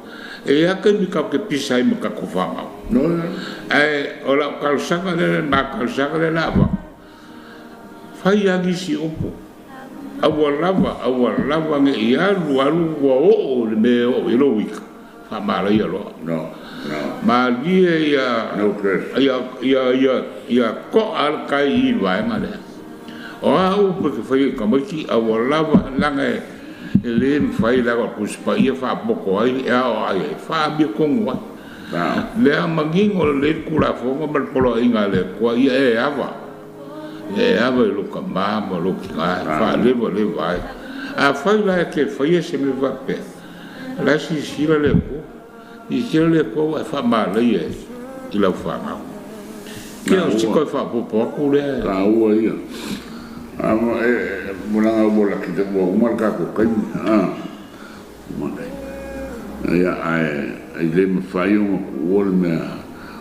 e i ai lava taimi tatou te pisa ai ma tatou fanau. No yeah. Ae o lau talosaga lea, le ma talosaga lea o le a avatu, fai lava nisi upu, aua lava, aua lava ne i alu alu ua oo i le mea e oo i ai lou ita, faamalaia loa. No. No. Malie ia No pressure. ia ia ia ia to'a le tai i le vaega lea. O a upu e te faia i tamaiti, aua lava leaga e le mafai leaga o le Tusi Paia faapoto ai e aoai ai, faamiotonu ai. No. Lea manino lelei le Tulafono ma le poloaiga a le Atua, ia e ava. Ia e ava i lou tamā ma lou tinā e faalevaleva ai. Afai la e te faia se mea faapea, o la e silasila le Atua. Silasila le Atua ua e faamalaia i lau fanau. Ia o si Taua. toe faaopoopo atu lea. Taua ia. A e leaga ua laki ua uma le tatou taimi. Uma taimi. Ia ae e le mafai ona tuua le mea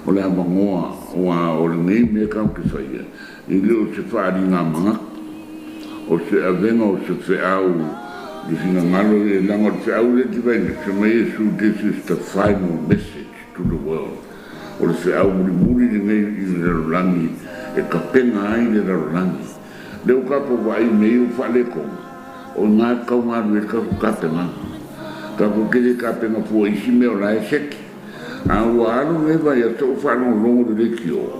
o le avanoa aua o lenei mea tatou te faia e le o se faaaliga manatu o se avega o se feau. Le finagalo i le laga o le feau lea e te vaai nei, fai mai Iesu, this is the final message to the world. O le feau mulimuli lenei i le lalolagi e tapena ai le lalolagi. Lea ua tatou vaai i mea ia ua faaletonu, o i ina e tatau ona alu i ai le tatou tapenaga. Tatou te le tapena fua i isi mea o la e seki. A ua alu lenei vaiaso o faalogologo i le leitio,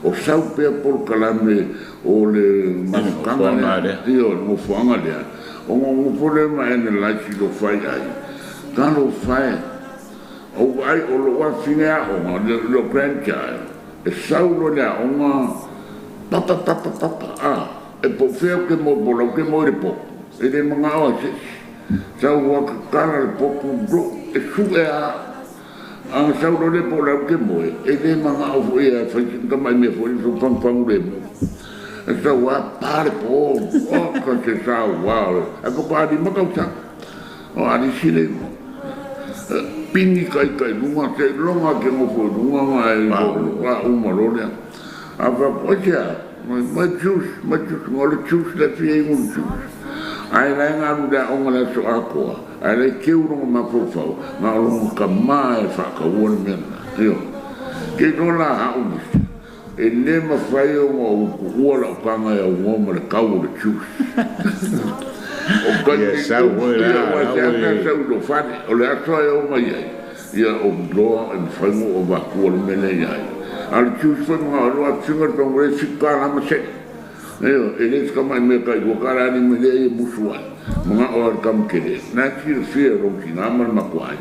o sau pea polokalame o le mafutaga lea, ioe, le nofoaga lea, ona ou nofo lea ma analyse i lou fai ai, talofa e, ou vaai o lou afafine aoga, lou grandchild, e sau loa i le aoga, papa, papa, papa, a, e po o fea ou te moe po o la ou te moe i le potu, e le manao lava i se isi. Sau loa tatala le potu, e sue lava. A na sau loa lea po o le a ou te moe, e le manao foi e fai sina tamai mea foi lea fagufagu lemu. E sau lava pa le po, oka se saua o le, ae faatoa 5 tausaga. O Alisi le igoa. Pini ka ita i luga, seiloga e te nofo i luga ona e pa uma loa lea. A faapea, oi se a? Mai juice, mai juice, o le juice la e fia inu le juice. Ae la e galu i le aoga i le aso atoa, ae la e teu lona mafaufau, na o lona tama e faataua le mea lena. Ioe. Ke iloa la au misi, e le mafai ona ou tuua lau taga e aunoa ma le tau o le juice. O Ia taimi sau uma, foi ia, la, aua la se ue. ata sau i lou fale, o le aso e oo mai ai, ia ou iloa e mafai ona ou avatua le mea lea ia ia. A o le juice foi manao e lua afioga le pagolē $7 ma sene. Ioe, e le o se tamai mea tai $2 a lima lea e musu ai. Manao lava i le tama tele. Na e silafia e lou tina ma le matua ai.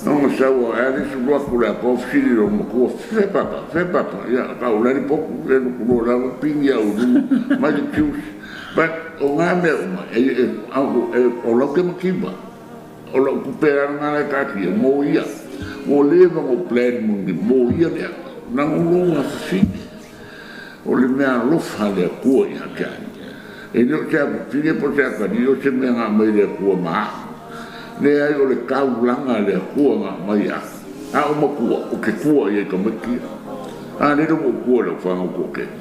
Ona sau a le isi atu le atoa fesili i lou matua, fe papa, fe papa. Ia, tau la le potu, le luku loa lava, pigi au i luga, mai le juice. But o ngā mea uma, o lau ke makiva. O lau kupe lana ngā taatia, mo ia. Mo leva ngo plan mo ia lea. Na ngolo ngā fafine. O le mea alofa le Atua ia te ai. E le o se afafine po o se atalii o se mea na aumai le Atua ma au. Leai o le taulaga le Atua na aumai ia au. A o matua, o te tua ia i tamaiti ia. A lele ua ou tua i lau fanau toatele.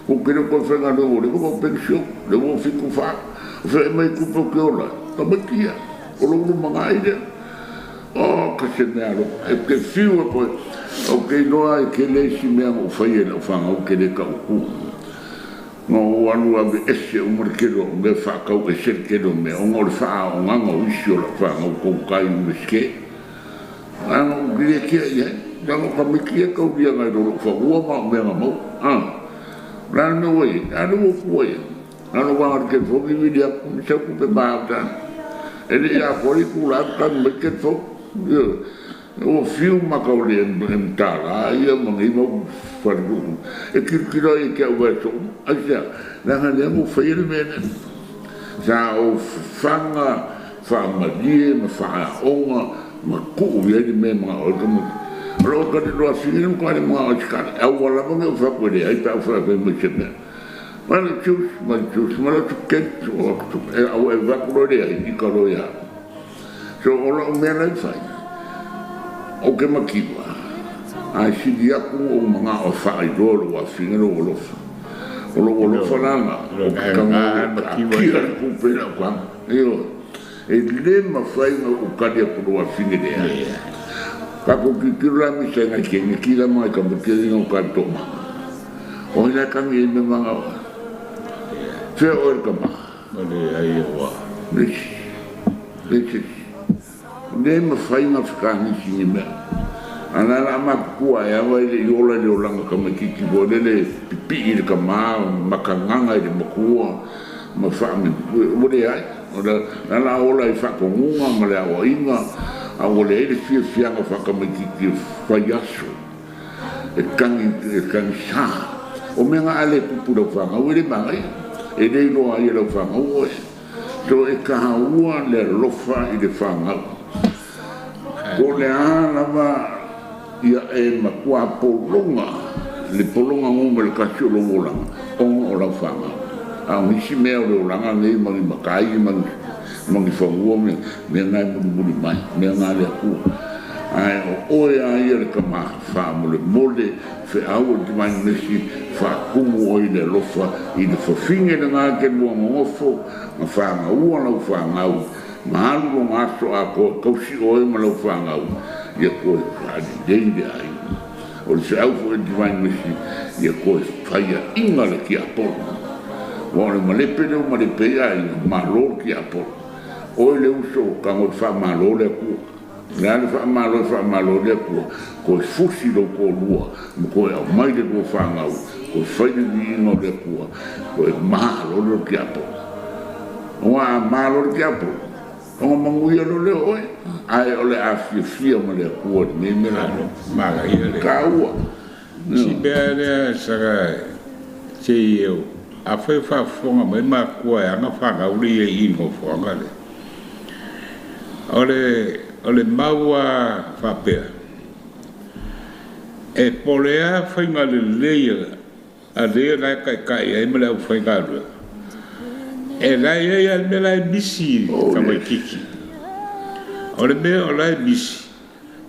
Ou te le o toe faigaluega o lea ua ou penisione, lea ua ou 74. O fea e mai tupe ou te ola ai? Tamaiti ia, o lou lumanai lea. O, ka se mea alofa. E te fiu e koe, ou te iloa e tele isi mea na ou faia i lau fanau te le tautua. Na ou alu ave ese uma le tele o au mea, faatau ese le tele o mea, ona o le faaaogaga o isi o lau fanau tautai Iunivesite. Ae na ou le tea i ai. Leaga o tamaiti ia e taulia nai lo lou fanua ma au mea na maua. O le a le mea ua i ai? A lea ua ou tua i ai. Na ona ou aga i le telefoni vili atu, mi sau tupe ma au tana. E le i atoa le itula atu tagi mai le telefoni. Ioe. Ua fiu maka o le MTala ia ma nei mau falenuu e tilotilo ai ia te au vaiaso uma. Aisea? Leaga lea na ou faia le mea lea. Sa ou fafaga faamalie ma faaaoga ma tuu i ai le mea e manao ai le tamaiti. O lou talitoa afine le matua le manao ai se tala. E aua lava ne i ou fai atu e leai pe a ou fai mai se mea. Mai le juice, mai le juice, mai le tuketi, e aua e vaku loa leai, ika loa ia au. So o lau mea la i fai, ou te makiva, ae sili atu ou manao e faailoa lou afafine lou alofa. O lou alofa la na, Ilo o te na tago ngā e makiva taatia ia. le tupe i lau taga. Ioe, e le mafai ona ou tali atu lou afafine leai. Ia. Tatou tilotilo la misa i nai kene kila ma nai tamaiti ia i gauta i le toomaga. O ai la e tagi ai mea manao ai? Fea oe le tama? Ma le ai ua. Le isi, le isi. Le mafai ona fekagisi ni mea. A na la matutua e awa i le i ola i le olaga tamaitiiti foi lele pipii i le tama, makagaga i le matua, ma faame, ua leai. O la la ola i faatonuga ma le aoaiga, a ua leai le fiafiaga faatamaitiiti e fai aso, e tagi, e tagisa. O mea na a le tupu i lau fanau e le manaia. E le iloa ai e lau fanau oe. So e taua le alofa i le fanau. Po o le a lava ia e matua pologa, le pologa numera 1 o lou olaga, ona o lau fanau. A o nisi mea o le olaga nei ma ni matai ma ni fanua, mea na e mulimuli mai, mea na le Atua. Ae o oe a ia le kama faamolemole feau o le Divine Mercy faakumu oe i le alofa i le fafine lena e te lua nonofo ma fagaua lau fanau ma alu loga aso atoa tausi oe ma lau fanau ia toe faalelei le aiga. O le feau foi le Divine Mercy ia toe faiaʻiga le tiapolo. Ua o le malepe lea ua malepe ai aiga, malo le tiapolo. Oe le uso tago i faamalo le Atua. Le a le faamalo e faamalo le Atua, toe fusi lou toalua ma toe aumai le lua fanau, toe fai le viiga o le Atua, toe malo le tiapolo. Aua a malo le tiapolo, ona manuia loa lea o oe, ae o le a fiafia ma le Atua i lenei mea la. Manaia le. Taua. Si mea lea saka se i eu. Afai faafofoga mai matua e aga fanau le ia i nofoaga lea. O le mau a faapea, e po o le a faiga lelei a le la e taitai ai ma le aufaigaluega, e la e i ai lava le mea la e misi tamaitiiti. O le mea o la e misi,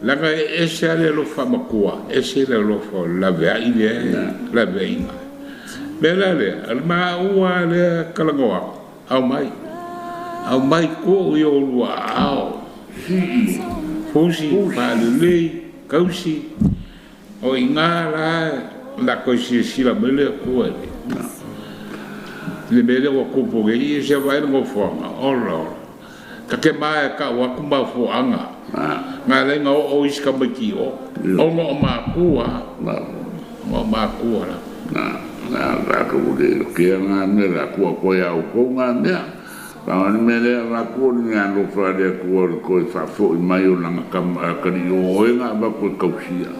leaga e ese lava le alofa matua, ese le alofa o le laveai lea, laveaiga. Mea la lea, o le maua lea talanoa atu, aumai. Aumai tuu i oulua aao. Fusi, faalelei, tausi, o i ina la la toe silasila mai le Atua i le mea lea ua tupu nei, ia se vaai le nofoaga, ola ola. Ta te ma e tau atu mafuaaga. Ngā lai ngā o isi tamaiti o. Ona o mākua. O mākua la. Na tātou le kea ngā mea la kua koe au kou ngā mea. Pāwani mea lea wākua ni ngā alofa le Atua le koe faafoi mai o langa kari o oe ngā wako e kausia.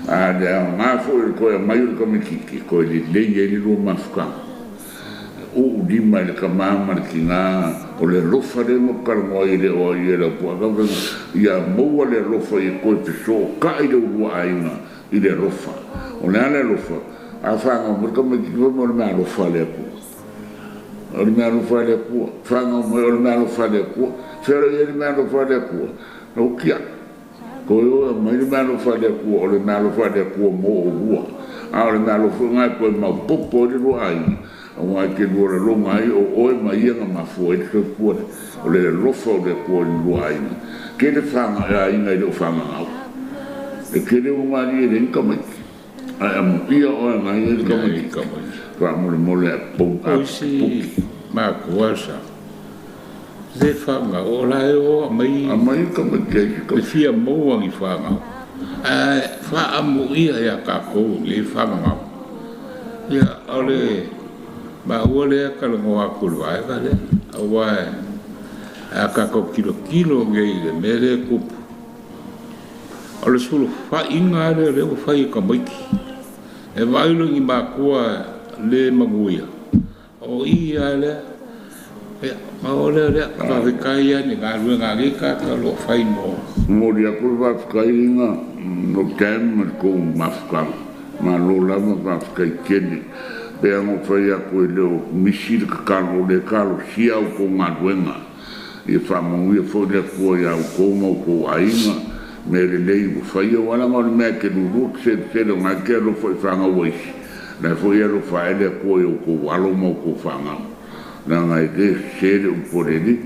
A le ao ngā foi le koe mai o le kamitiki, koe le lei e le lua mafukanga. Uu lima i le kamā ma le kinā, o le alofa le mo kalangoa i le oa i e lau pua. Ia maua le alofa i koe feso kai le ulua aiga i le alofa. O le a le alofa, a whangau mai kamitiki mo le mea alofa le Atua. O le mea alofa le Atua, whangau mai o le mea alofa le Atua, whera i le mea alofa le Atua, o kia. Koe oe mai le mea alofa le Atua, o le mea alofa le Atua mo o rua. A o le mea alofa ngai koe mau popo i le rua aiga, au ngai te lua la longa ai o oe mai ia ngā mafua i le soifua le. O le alofa o le Atua i le rua aiga. Ke le whanga aiga i le o whanga ngau. E ke le unga ni e le inka mai. Ai amu ia oe ngai e le kamaiti. Faamolemole a pou a O isi mākua sa. Le whanga, o la e o mai A mai kamaiti ai le fia maua ni whangau. Ae whaamu ia ia kākou le whanga ngau. Ia, o le maua lea kalangoa aku le vaega lea. Aua e a kākou kilokilo ngei le mea lea kupu. O le sulu whainga lea lea ua whai e kamaiti. E vailo ni mākua le manuia. O ia lea, ia, ma o lea lea, whawhekai ia ni ngā ruenga ngā ka lo whai mo. Mori aku le whawhekai no tem ma kou mafukanga. Ma lo lava whawhekai kene. Pea ngo whai aku e leo misi le kakalo le kalo sia au kou ngā ruenga. Ia whamanguia fo le akua ia au kou mau kou aiga. Me le lei ua whai au ala ngā o le mea ke lulu se te le ngā ke alofa i whanga waisi. Lai fo ia alofa e le akua i au kou alo mau kou whangau. La ngai le se le upore ni.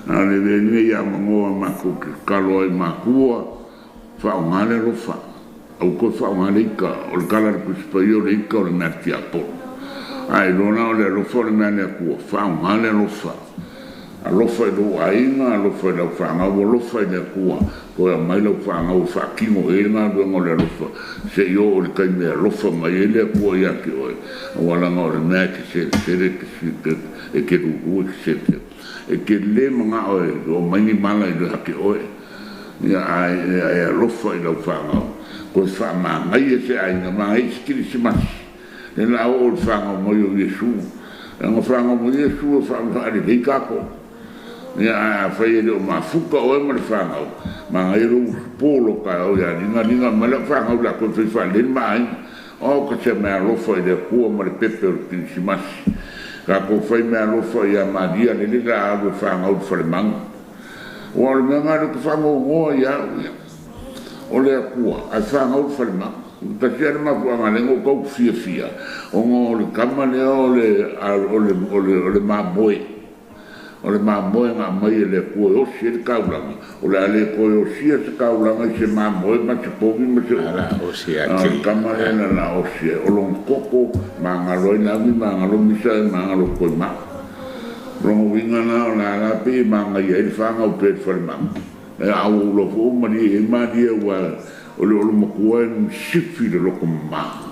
A le le ni ia mangoa mako ke kalo ai makua, whaonga le alofa. Au koe whaonga le ika, o le kala le kusipa i o le ika o le mea tiapolo. Ai lona o le alofa o le mea le akua, whaonga le alofa. Alofa i lou aiga, alofa i lau whangau, alofa i le akua. Koe a mai lau whangau, whakingo e ngā luenga o le alofa. Se i o le kai mea alofa mai e le akua ia ki oe. Awalanga o le mea ke se sere ke se e ke ruru e ke se te. E ke le manga oe, o mai ni mala i le hake oe. Ia ai ai alofa i lau whangau. Koe wha mangai e se aiga, mangai se kirisimasi. Le la o le whangau mai o Iesu. Nga whangau mai Iesu e wha le lei kako. Ia a whai e le o mafuka oe ma le whangau. Mangai ro polo ka o ia ringa ringa ma le whangau la koe whai wha le mai. O ka se mea alofa i le akua ma le pepe o le kirisimasi. Ka ko whai mea alofa i a Maria le le la alu e whangau le whalemanga. O le mea ngā le ka whangau ngoa ia au ia. O le Atua ae fagau le falemai. Tasi lava le mafuaaga lea na ou tau fiafia ona o le tama lea o le o le mamoe. O le mamoe na aumai e le Atua e osi ai le taulaga, o le a le toe osia se taulaga i se mamoe ma se povi ma se upu. A o le tama lea na la osi ai, o lona toto magalo ai Lavi, magalo Misa, magalo Toimau. O lona uiga la o le a la pei e magaia ai le fanau pea i le falemai. A ua ou iloa foi ua malie i ai malie aua o le olomatua e sifi le loto mama.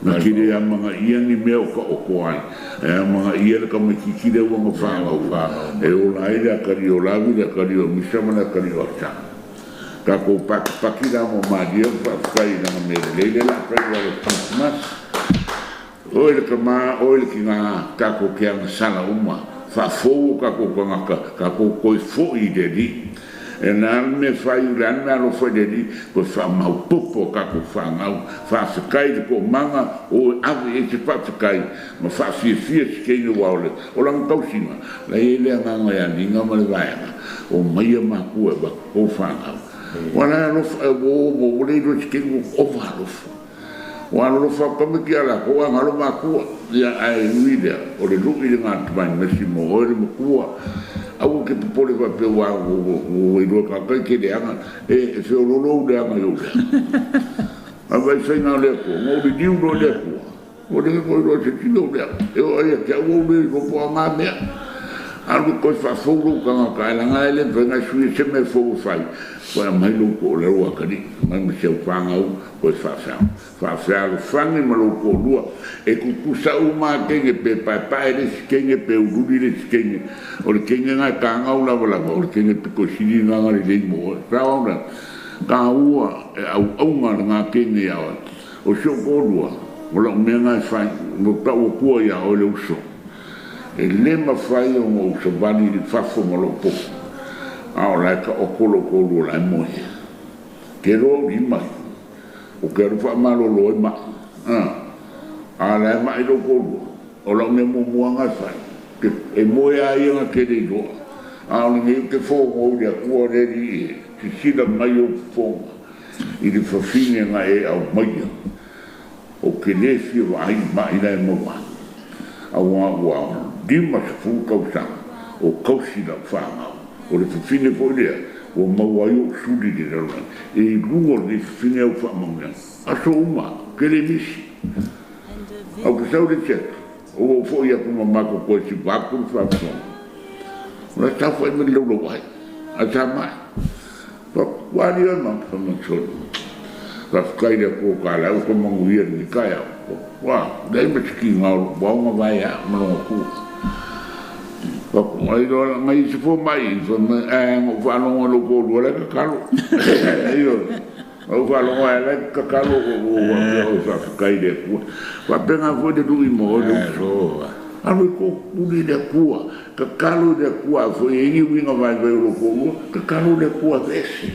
Na te le amanaia ni mea o taoto ai, e amanaia le tamaitiiti lea ua na fanau e ola ai le atalii o Lavi, le atalii o Misa ma le atalii o Akisa. Tatou patipati la mo malie ma faafetai i lana mea lelei lea o le a fai aua o le Kerisimasi. Oe le tama, oe le tina, tatou te agasala uma, faafou o tatou tagata, tatou toe foi i le Alii. E le a le mea fai, o le a le mea alofa i le Alii, toe faamaopoopo a tatou fanau. Faafetai i le toomaga o ave i ai se faafetai ma faafiafia se teine aua o le o lana tausiga, la e i ai le agaga ia Liga ma le vaega, omaia matua e avatu o fanau. Ua la e alofa, ua le iloa e se teine ua ova alofa. Ua alolofa atu tamaiti ia latou ae galo matua. Ia ae ui i lea, o le lui lena a le tamai mesi mo oe le matua. Aua e te popole faapea ua ua iloa e tagata e te leaga, e feoloolo ou leaga i ou leaga. Ae vaai i le faiga o le Atua, na ou liliu loa i le Atua, ua le toe iloa e se isi lou leaga. E oo lava ia te au ua ou le iloa po o a na mea. Alu e toe faafou lou tagata, ae leaga e le mafai ona e suia se mea fou e fai, toe aumai lou toolalo atalii, aumai ma si au fanau toe faafealofani ma lou toalua. E tutusa uma lava teine, pe paepae le isi teine, pe uliuli le isi teine. O le teine lena e kagau lavalava, o le teine pito sili lena ona lelei mo oe. Sao au lea? Taua e auauna lena teine ia oe. O si ou toalua, o lau mea lena e fai, ua ou tau atua ia oe le uso. E le mafai ona ou savali i fafo ma lou popo, a o la e taoto lou toalua o la e moe. Ke loa ou lima ia, ou te alu faamalolo ai mai. A o la e mai lou toalua, o lau mea muamua lava na e fai, e moe lava ia na te le iloa. A o lenei ou te fono i le Atua le Alii e, sisila mai ou fofoga i le fafine na e aumaia. Ou te le fia vaai i mai la e maua ai, aua ua 50 tausaga o tausi lau fanau. O le fafine foi lea ua maua ai ou suli i le lalolagi. E i luga o lenei fafine au faamanuiaga aso uma, ou te le misi. Ae ou te sau i le isi atu, ua ou foi atu ma matou toe siva atu le faafofoga. O la e saofai mai le laulauai, ae sa mai. Ua ali oe ma faamasolo. Faafetai i le Atua o ta lau ka manuia i lenei taeao. Ua leai ma se tiga o lou ao na vae au ma lona tua. Ai loa nai isi fomai fai mai, ae na ou faalogo i lou toalua la e tatalo. Ioe. Na ou faalogo lava la e tatalo ua faapea oi faafetai i le Atua. Faapena foi le lui mo oe le uso. Alu e toopuli i le Atua, tatalo i le Atua, a foi e i ai ni uiga vaivai o lou toalua, tatalo i le Atua aveese.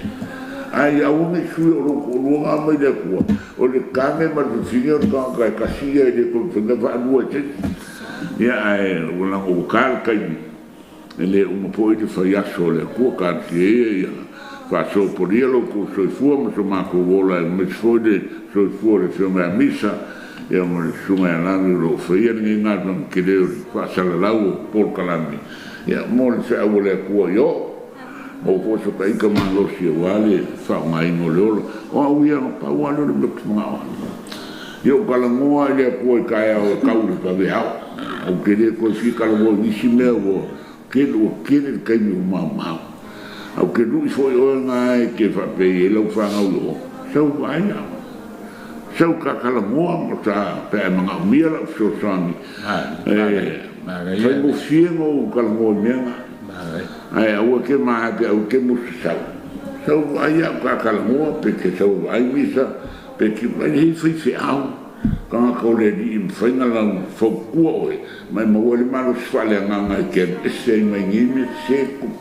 Ae ia aua ne i sui o lou toalua na aumai le Atua, o le tane ma le fafine o le tagata e tasi ia e le toe mafai ona faalua e se isi. Ia ae ua leaga ua ta le taimi, e le uma foi le fai aso o le Atua, talosia ia ia faasopolia lo outou soifua ma so matou ola aemaise foi le soifua o le Afioga ia Misa ia ma le Susuga ia Lavi o lo o faia lenei galuega tele o le faasalalau o polokalame ia mo le feau a le Atua i oo maua foi so ta ita malosi aua le faaaogaina o le ola. O au ia na pau lava lea o le mea ou te manao ai. Ia ou talanoa i le Atua i taeao e tau i le vaveao. Ou te le toe fia talanoa i nisi mea ua tele, ua tele le taimi ua maumau. Ae ou te lui foi oe na e te faapea e i ai lau fanau i o, sau e vaai au. Sau ta talanoa ma ta, pe a e manaomia lau fesoasoani. E faigofie ona ou talanoa i mea na. Ae aua te maea pe aua te musu sau. Sau e vaai au ta talanoa, pe te sau e vaai misa, pe te vaai he faifeau. Tagata o le Alii e mafai ona lau fautua oe, ma e maua ai le malosi faaleagaga e te alu ese ai mai nei mea sese tupu.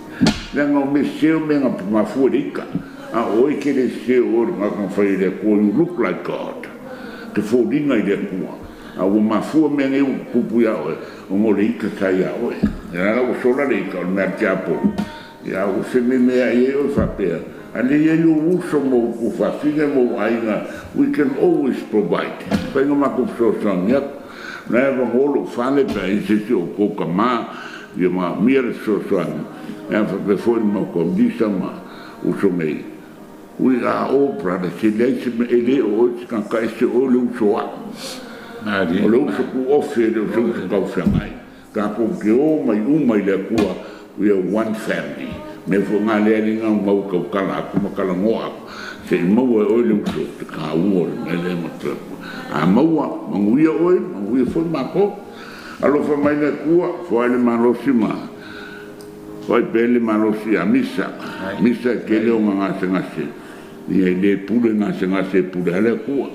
Leaga o mea sese o mea na mafua i le ita. A o oe e te le sese o oe o le tagata na fai e le Atua, you look like God. Te foliga i le Atua. A ua mafua mea nei ua tutupu ia oe, ona o le ita sa ia oe. Ia la ua sola le ita o le mea a le tiapolo, ia ua fememeai ai oe faapea, Ale ia i o uso mo ufafiga mo aiga, we can always provide. Whainga mako fesoasoani atu. Na e vagolo fale pe ai se si o kouka mā, ia ma mia le fesoasoani. E a whapea foi ma kondisa ma uso nei. We are all brothers. Se leai se mea e le o oe se tagata ese o le uso a'u. O le uso ku ofe le o se uso taufeagai. Tatou te o mai uma i le Atua, we are one family. Mea foi ngā lea linga mau kaukala atu ma kalagoa atu. Se i maua e oe le uso te kāua o le mea lea ma te Atua. A maua, manuia oe, manuia foi mākou. Alofa mai le Atua, foai le malosi ma foai pea le malosi a misa. Misa e tele o ngā gasegase. Ia i le pule gasegase e pule a le Atua.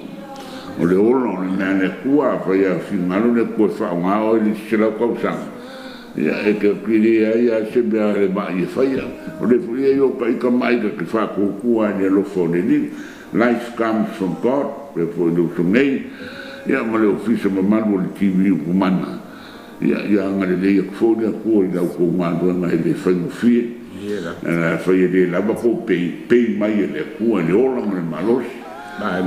O le ola o le mea le Atua, a whai a whingalo le Atua e whaonga o i le silau kausaga. Ia e te piri ai a se mea le mai e whaia. O le fui ai o ka ika mai ka te whakukua ai le alofa o le ni. Life comes from God, pe foi le uso nei. Ia ma le ofisa mamalu o le TV upumana. Ia ia anga le lei aku foi le Atua i lau kou galuega e le faigofie. La whai e le lava ko pei, pei mai e le Atua i le ola ma le malosi.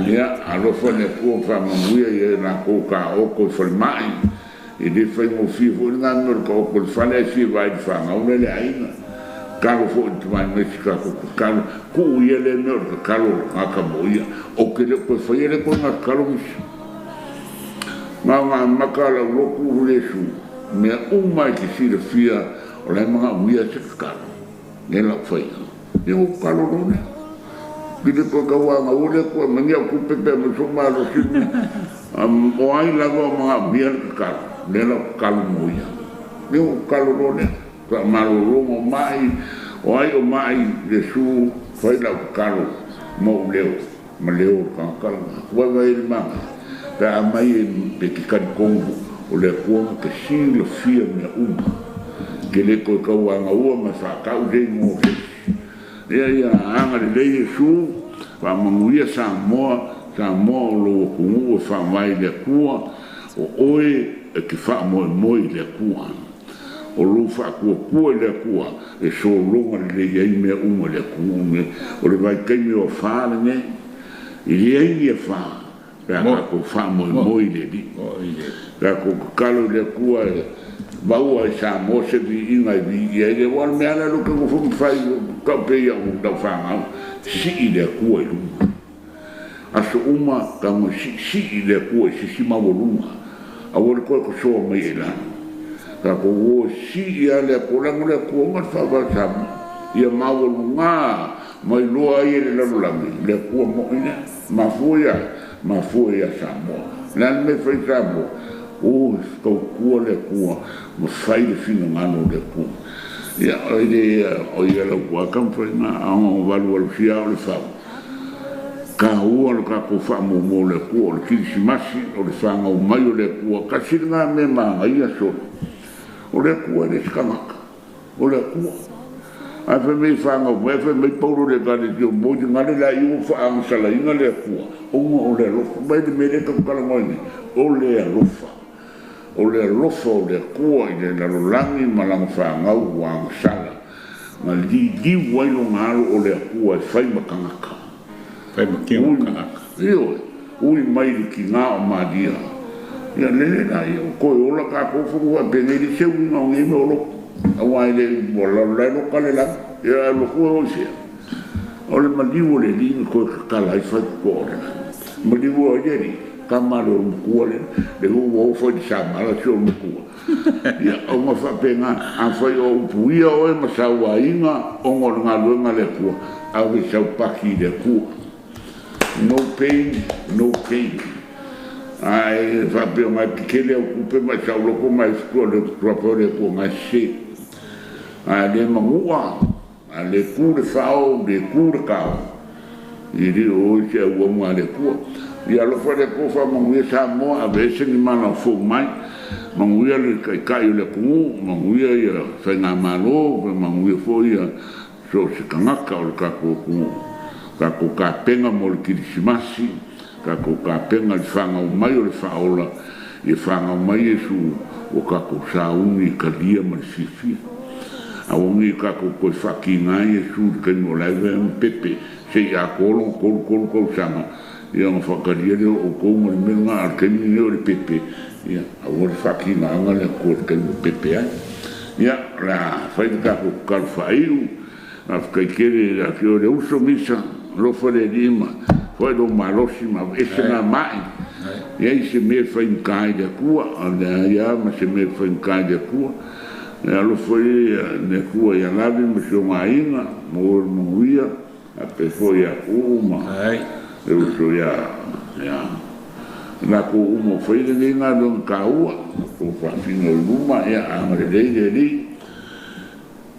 Ia, alofa le Atua whaamanuia ia la kou ka oko i falemai. E le faigofie foi le ngā mea o le ka oko i le fale ai fia vai i le whangau le le aiga. Kalo foi te mai mai si ka ko kalo ku ia le mea o le kalo ngā ka mo ia. O ke le koe whai le koe ngā kalo misi. Ngā ngā maka lau loku uru le su. Mea uma i te silafia o le mga uia se kalo. Ne lau whai. Ia o kalo rone. Ki le koe kaua ngā ule koe mangi au kupepe ma so malo sinu. O ai lava o mga uia le kalo. Ne lau kalo mo ia. Ia o kalo rone. Ka malolo mai o ai o mai le su whai lau kalo mo leo. Ma leo ka kalo. Wai wai le manga. Pe a mai e pe ki kari kongo o le Atua ma te silafia mea uma. Ke le koe kauaga ua ma whakau le mo se. Ia ia anga le lei e su, whaamanuia Samoa, Samoa o lo atunuu e faavae i le Atua, o oe e te faamoemoe i le Atua. O lou faakuakua i le Atua, e sologa lelei ai mea uma i le atunuu nei. O le vaitaimi o afā lenei, i leai ni afā, pe a tatou faamoemoe i le Alii. Pe a kou tatalo i le Atua e maua i Samoa se viiga e viia ai le aua le mea lea lo ke nofo mafai kau pe ia o tau whangau, sii le Atua i lunga. Aso uma tago sii le Atua i sisi maualuga. Aua le koe kosoa mai e lalo. Tatou o sii a le Atua, leaga o le Atua ma le faavae Samoa. Ia maualuga mai loa ai e le lalolagi, le Atua mo'i lea. Mafua ia, mafua ia Samoa. Le a le mea e fai Samoa? O tautua le Atua, ma fai le finagalo o le Atua. Ia, o le o ia lau ua ka mawhai ngā aonga o valu alu fia o le whau. Ka ua le kako whaamōmō le Atua, o le kirisimasi, o le whangau mai o le Atua, kasi le ngā mea maanga ia solo. O le Atua e le sikangaka. O le Atua. Ai whai mei whangau mai, whai mei pauro le kare te o mō te ngare la i o whaangasala inga le Atua. Onga o le alofa, mai le mere ka kalangoa nei, o le alofa. O le alofa o le Atua i le lalolagi ma lana whangau ua angasala. Nga li liu ai lo ngalo o le Atua e whai makangaka. Whai makio makangaka. Ioe, ui mai le ki ngā o Maria. Ia lele la ia, o koe ola ka kōwhuru wa pene li seu ngā o nge me o loko. Awa e le ua lalo lai lo kale la, ia loko e o sea. O le maliu o le linga koe kakala ai whai kuko o le la. Maliu o le li, ka malo o makua le, le ua o whai di sa mala si o makua. Ia, o ngā whapenga, a whai o upuia oe ma saua inga, o ngā ngā luenga le Atua, awe sau paki i le Atua. No pain, no gain. Ai, whapea ngai kikele au kupe mai sau loko mai fitua le tuapa le Atua ngai se. Ai le mangua, ai le ku le whao, le ku le kao. I le o i te au aunga le Atua. Ia alofa le Atua whamanguia Samoa, a vese ni mana o fou mai. Manguia le kaikai o le atunuu, manguia ia whainga malo, manguia foi ia so se kangaka o le kako atunuu. Kako ka penga mo le kirisimasi, kako ka penga le whangau mai o le whaola, i whangau mai e su o kako sauni i kalia ma le fiafia. Aua nei tatou toe faakiga ai Iesu i le taimi o la e avea ma pepe seia atoa lona 33 tausaga, ia ona faatalia lea o outou ma le mea lena. A o le taimi lenei o le pepe, ia aua le faakigaaga le Atua i le taimi o pepe ai. Ia, o le a fai le tatou tatalo faaiu. Faafetai tele ia te oe le uso Misa, alofa le Alii ma foai lou malosi ma aveese na ma'i. E leai se mea e faigata ai i le Atua, leai lava ma se mea e faigata ai i le Atua. E alofa ia le Atua ia Lavi ma si ona aiga, maua le manuia, faapea foi ia Tuuu ma le uso ia i latou uma o faia lenei galuega taua o lo o faatino i luma. Ia agalelei le Alii,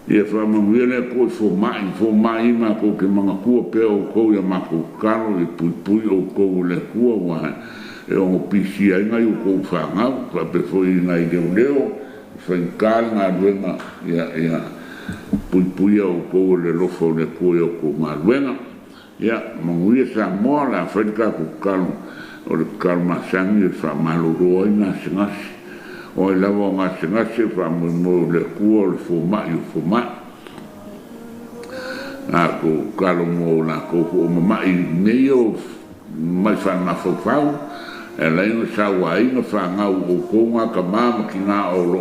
ia faamanuia le Atua i fomai, fomai matou te manatua pea outou i a matou tatalo, ia puipui outou e le Atua aua e ono pisia ai nai a outou fanau, faapea foi i nai leoleo, e faigata le galuega, ia puipuia outou e le alofa o le Atua i a outou galuega. Ia manuia Samoa. O le a fai le tatou tatalo, o le tatalo masani e faamalolo ai gasegase. O ai lava o gasegase, faamoemoe o le Atua o le fomai o fomai. Tatou tatalo mo latou foi o mamai i mea ia o mai faamafaufau e ala ai ona sauaina fanau, o outou na tama ma tina o lo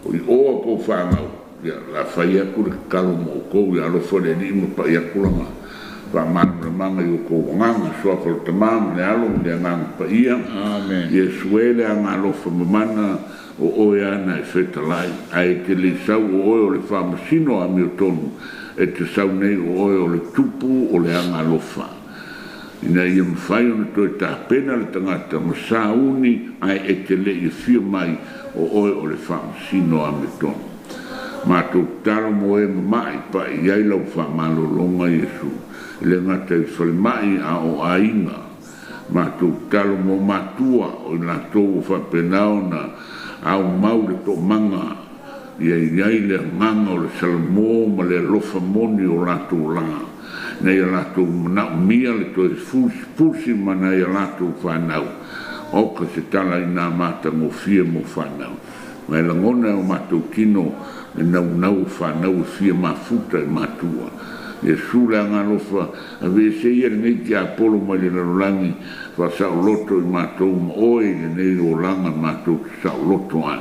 o i o a outou fanau, ia o le a fai atu le tatalo mo outou, ia alofa le Alii ma pai atu Lana faamalamalamaga i o outou agaga. I le Suafa o le Tama ma le Alo ma le Agaga Paia. Iesu e le Agaalofa Mamana, o Oe lava na e fetalai, ae e te le i sau o Oe o le Faamasino amiotonu, e te sau nei o Oe o le Tupu o le Agaalofa, ina ia mafai ona toe tapena le tagata ma sauni, ae e te le i afio mai o Oe o le Faamasino amiotonu. Matou tatalo mo e mama'i, pa'i i ai lau faamalologa Iesu, e le gata i falemai a o aiga. Matou tatalo mo matua o i latou ua faapena ona aumau i le toomaga, ia i ai le agaga o le salamo ma le alofa moni i o latou lā, ina ia latou manaomia le toe fusifusi ma nai a latou fanau. Oka se tala ina matagofie mo fanau, ma e lagona e o matou tino le naunau o fanau e fia mafuta i matua. Iesu le Agaalofa, aveese ia lenei tiapolo mai le lalolagi, faasaoloto i matou ma Oe i lenei olaga matou te saoloto ai.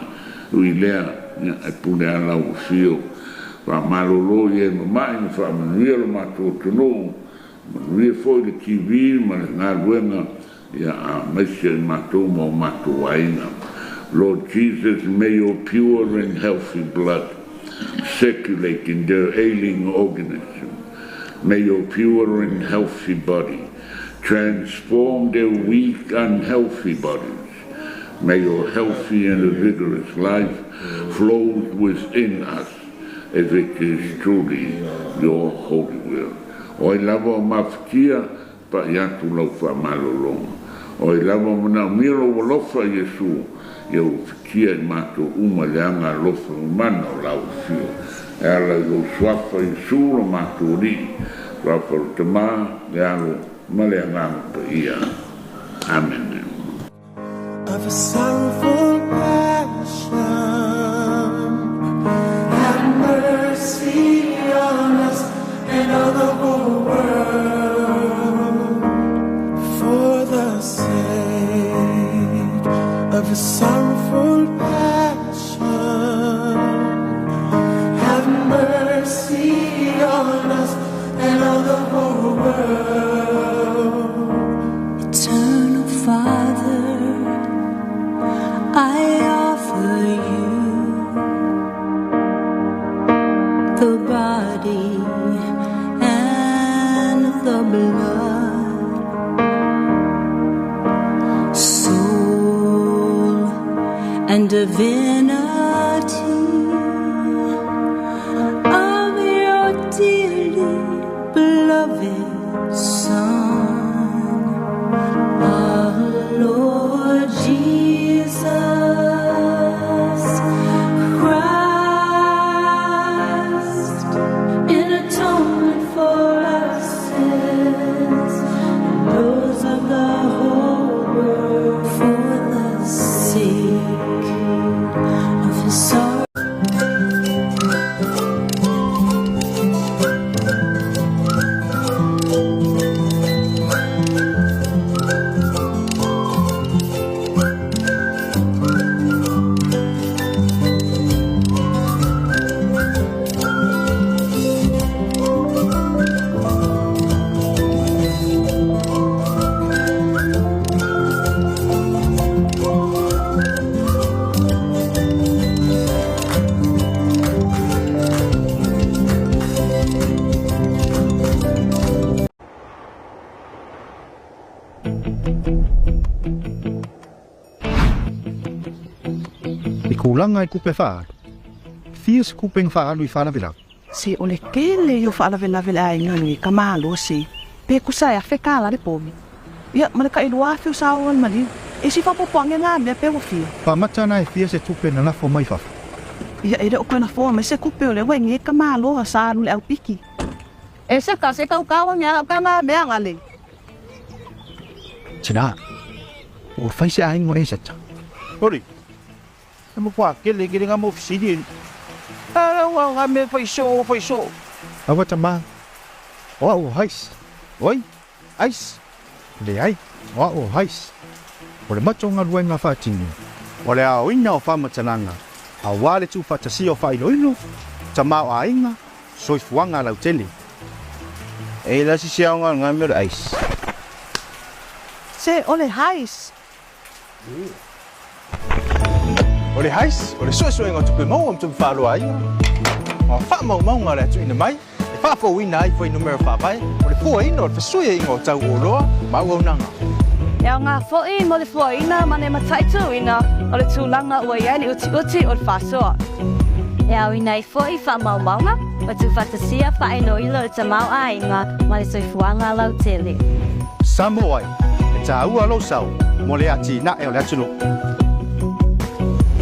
Ui i lea, ia, e pule lava lau afio. Faamalolo i e mama'i ma faamanuia lo matou atunuu, manuia foi le TV ma le galuega, ia aemaise i matou ma o matou aiga. Lord Jesus, may your pure and healthy blood circulate in their ailing organism. May your pure and healthy body transform their weak, unhealthy bodies. May your healthy and vigorous life flow within us if it is truly your holy will. O ai lava o mafatia, pa'i atu lau faamalologa. O ai lava o manaomia lou alofa Iesu, ia ufitia i matou uma i le agaalofa mamana o lau afio. E ala i lou suafa Iesu lo matou Alii, suafa o le Tama, le Alo ma le Agaga Paia. Amene. Of a sorrowful passion, have mercy on us and on the whole world. For the sake of a sorrowful passion, have mercy on us and on the whole world. Eternal Father, I offer you the body and the blood, soul and divinity of your dearly beloved Son, our Lord Jesus Christ, in atonement for our sins and those of the whole world, for the sake Tulaga i tupe faaalu, fia se tupe na faaalu i faalavelave? Se o le tele ia o faalavelave a le aiga nei ka malosi, pe tusa e $1,000 le povi. Ia, ma le tai 2,000 o saoa le maliu. E si faaopoopo ane na mea pe ua fia. Faamata na e fia se tupe na lafo mai fafo? Ia, e le o toe lafoa mai se tupe o lea ua i inei ka malo a sa alu i le aupiki. E se ka se kaukau ane a ka na mea na le. Tina, ua fai se aiga o Eseta. Hori, e matua kele kele nga mo fesili. A ua nga me fai so, fai so. Aua tama, o au o Hais. Oi, Ais. Leai, o au o Hais. O le matou galuega faatino. O le aoina o faamatalaga, auā le tuufaatasia o faailoilo, tamaoaiga, soifuaga lautele. E la si siaoga nga me o le Ais. Se o le Hais. O le Hais, o le suesuega o tupe maua ma tupe faaloaina. O faamaumauga o le a tuuina mai, e faafouina ai fuainumera faavae, o le fuaina o le fesuiaiga o tau o oloa ma auaunaga. E aoga foi mo le fuaina ma le mataituina o le tulaga ua i ai le utiuti o le faasoa. E aoina ai foi faamaumauga ma tuufaatasia faailoilo o le tamaoaiga ma le soifuaga lautele. Samoa ai, e tāua lou sao mo le atinae o le atunuu.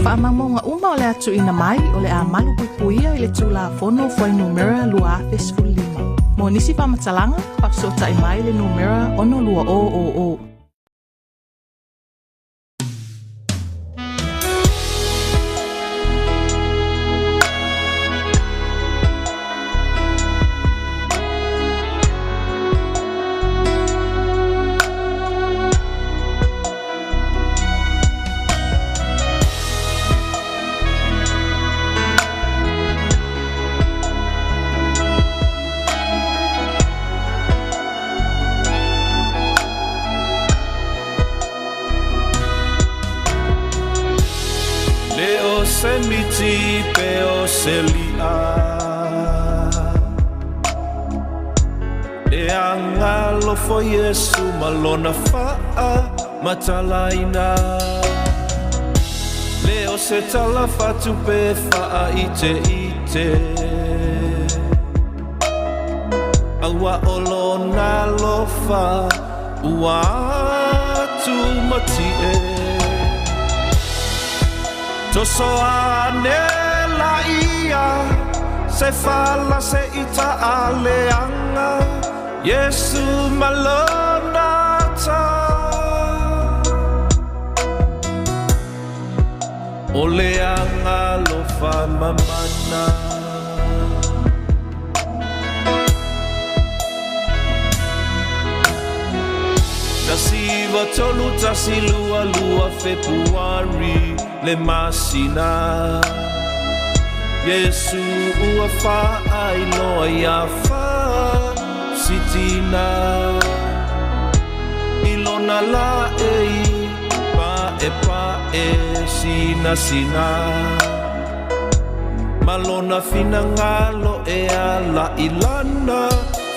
Faamaumauga uma o le a tuuina mai o le a malupuipuia i le Tulafono Fuainumera 2015. Mo nisi faamatalaga, faafesootai mai i le numera 62000. Le o se miti pe o se li'a E agalofo Iesu ma lona faamatalaina Le o se tala faatupe faaiteite Aua o lona alofa ua atumatie Toso ane laia se fala se ita aleanga Iesu ma lona ata O le agalofa mamana. 19 3 2 2 Fepuari le masina Iesu ua faailoa iā Fasitina I lona laei paepae sinasina Ma lona finagalo e ala i lana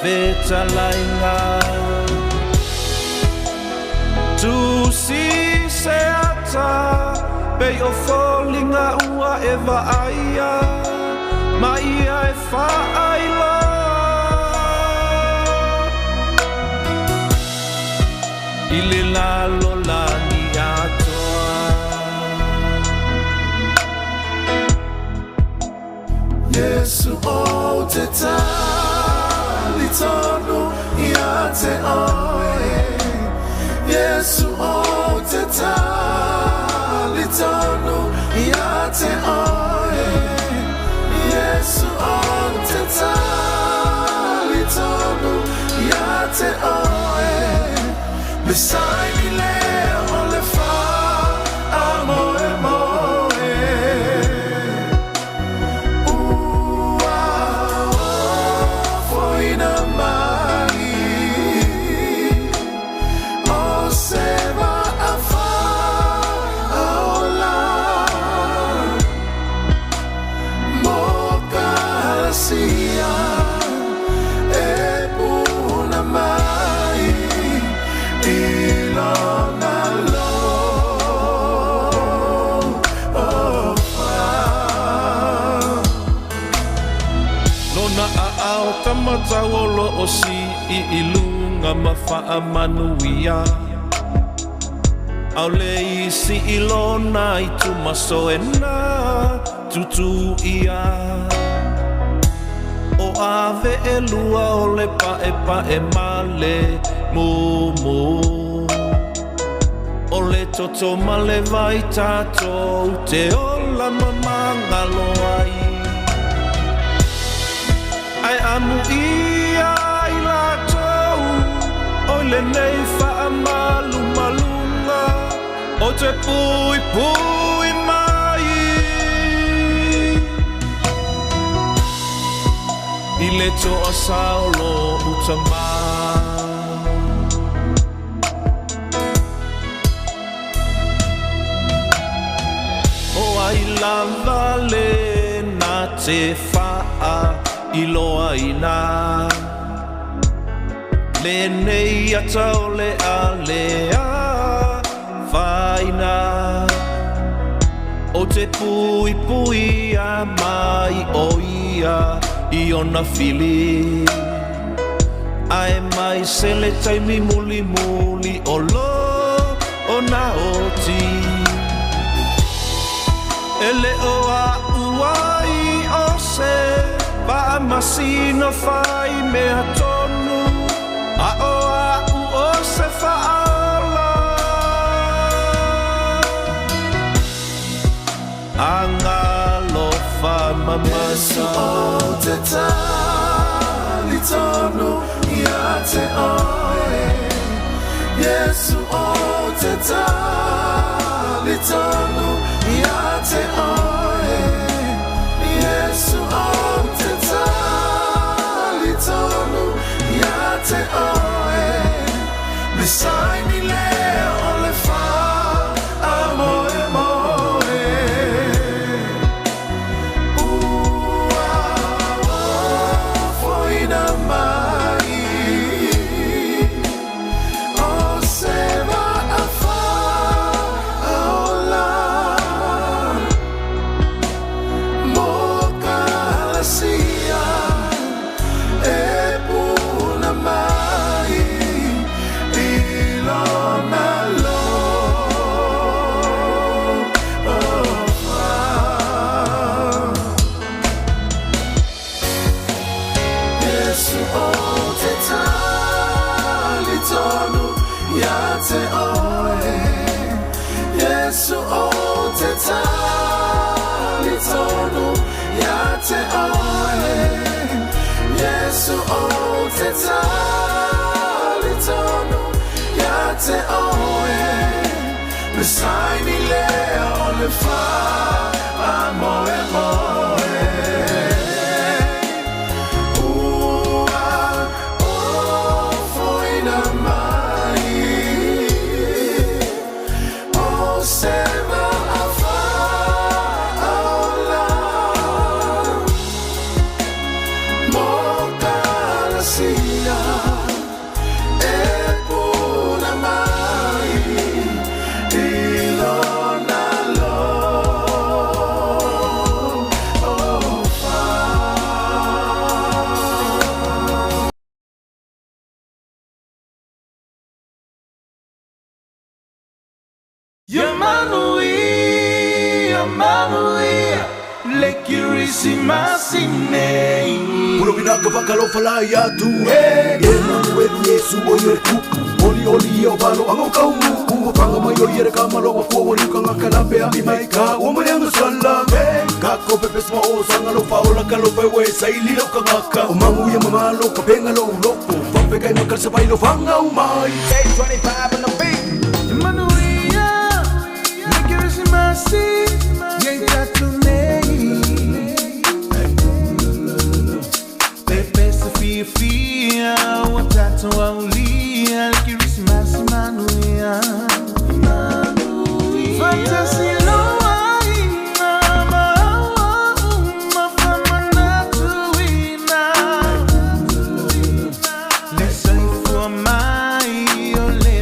fetalaiga Tusi se ata pei o foliga ua e vaaia ma ia e faailoa I le lalolagi atoa. Iesu ou te talitonu ia te oe. Iesu ou te talitonu ia te oe. Iesu ou te talitonu ia te oe. Le saini lea o le faamoemoe. Ua ofoina mai o se vaa faaola mo Kalasia e puna mai i lona alofa. o tamatau o loo si'i i luga ma faamanuia. ʻAʻole i siʻi lona i tumasoena tutuia. O ave elua o le paepae ma le mumu. O le toto ma le vai tatou te ola ma magalo ai. Ae amuia i latou o i lenei faamalumaluga o te puipui mai. I le toasa o lou tama. O ai lava lena te faailoaina lenei ata o le a le afaina. O te puipuia mai o ia i ona fili. Ae mai se le taimi mulimuli o lo ona oti. E le o a'u ai o se faamasino fai mea tonu, a o a'u o se faaola. Agalofa Yesu mamasa. o te talitonu ia te oe. Yesu o te talitonu ia te oe. Yesu o te talitonu ia te oe. Me saini lea o le fa a moe moe. Ua ofoina mai o se vaafa aola mo kalasia e puna mai i lona lofa. Yesu o te talitonu ia te oe. Yesu o te talitonu ia te oe. Yesu o te talitonu ia te oe. Me saini lea o le fa a moe moe. Ua ofoina mai o se vaafa aola mo kalasia e puna mai i lona lofa. Ia manuia, manuia, le Kirisimasi nei. Pulovina ka whakalofa la ia tu e Emanuelu Yesu o i ere kupu Oli oli ia o valo anga o kaumu Ua panga mai o i ere ka malo wa kua wariu ka ngaka la pea I mai ka ua marianga sala Ka ko pepe sma o sanga lo whaola ka lo pewe sa ili lo ka ngaka O mangu ia mamalo ka penga lo uloko Pape kai makal sa pai lo whanga umai. 825 on the beat. Manuia, le Kirisimasi, ye tatu nei. Pepe se fia fia, o tatu aulia, le Kirisimasi manuia. Fantasy loa ina, ma uma famanatuina. Le soifua mai o le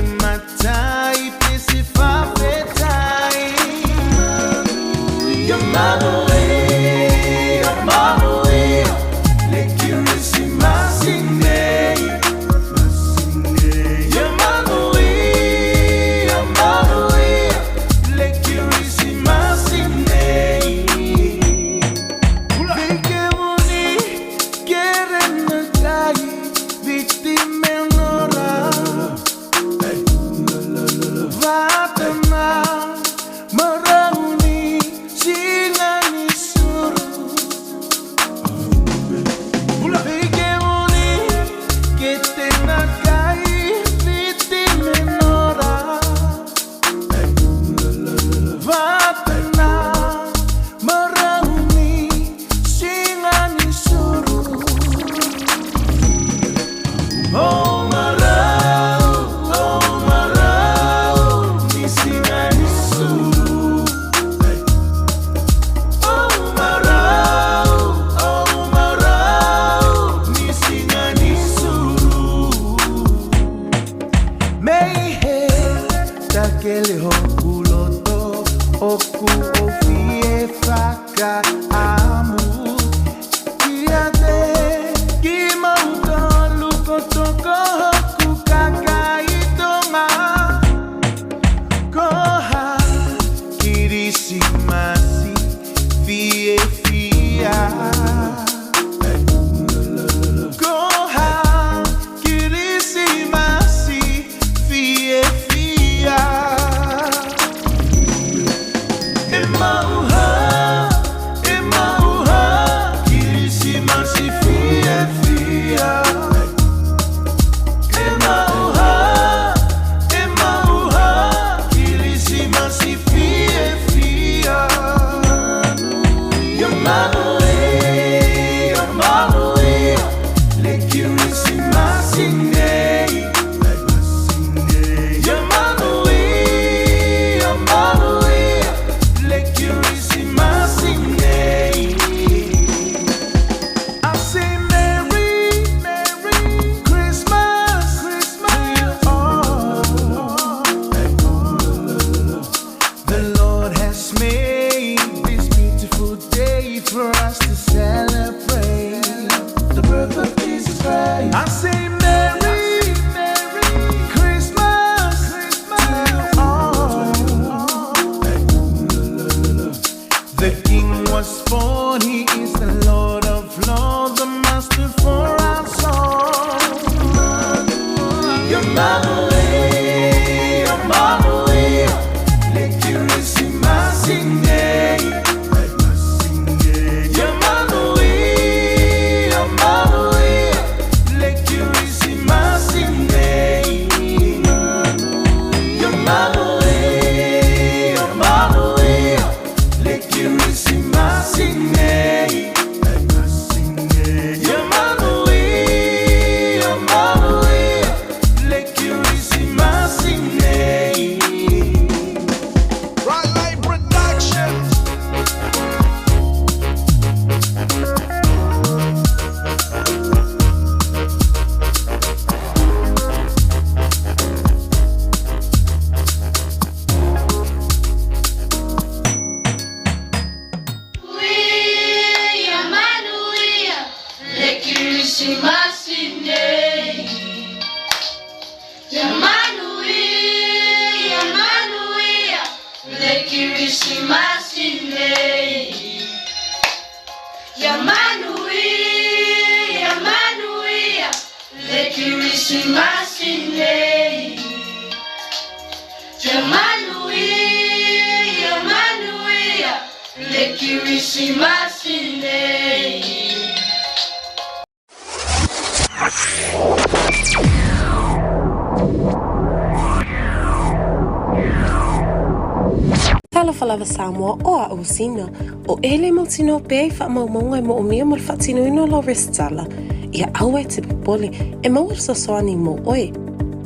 Talofa lava Samoa o a'u o Sina, o e le mautinoa pea i faamaumauga e moomia mo le faatinoina o lau resitala. Ia aua e te popole, e maua le fesoasoani mo oe.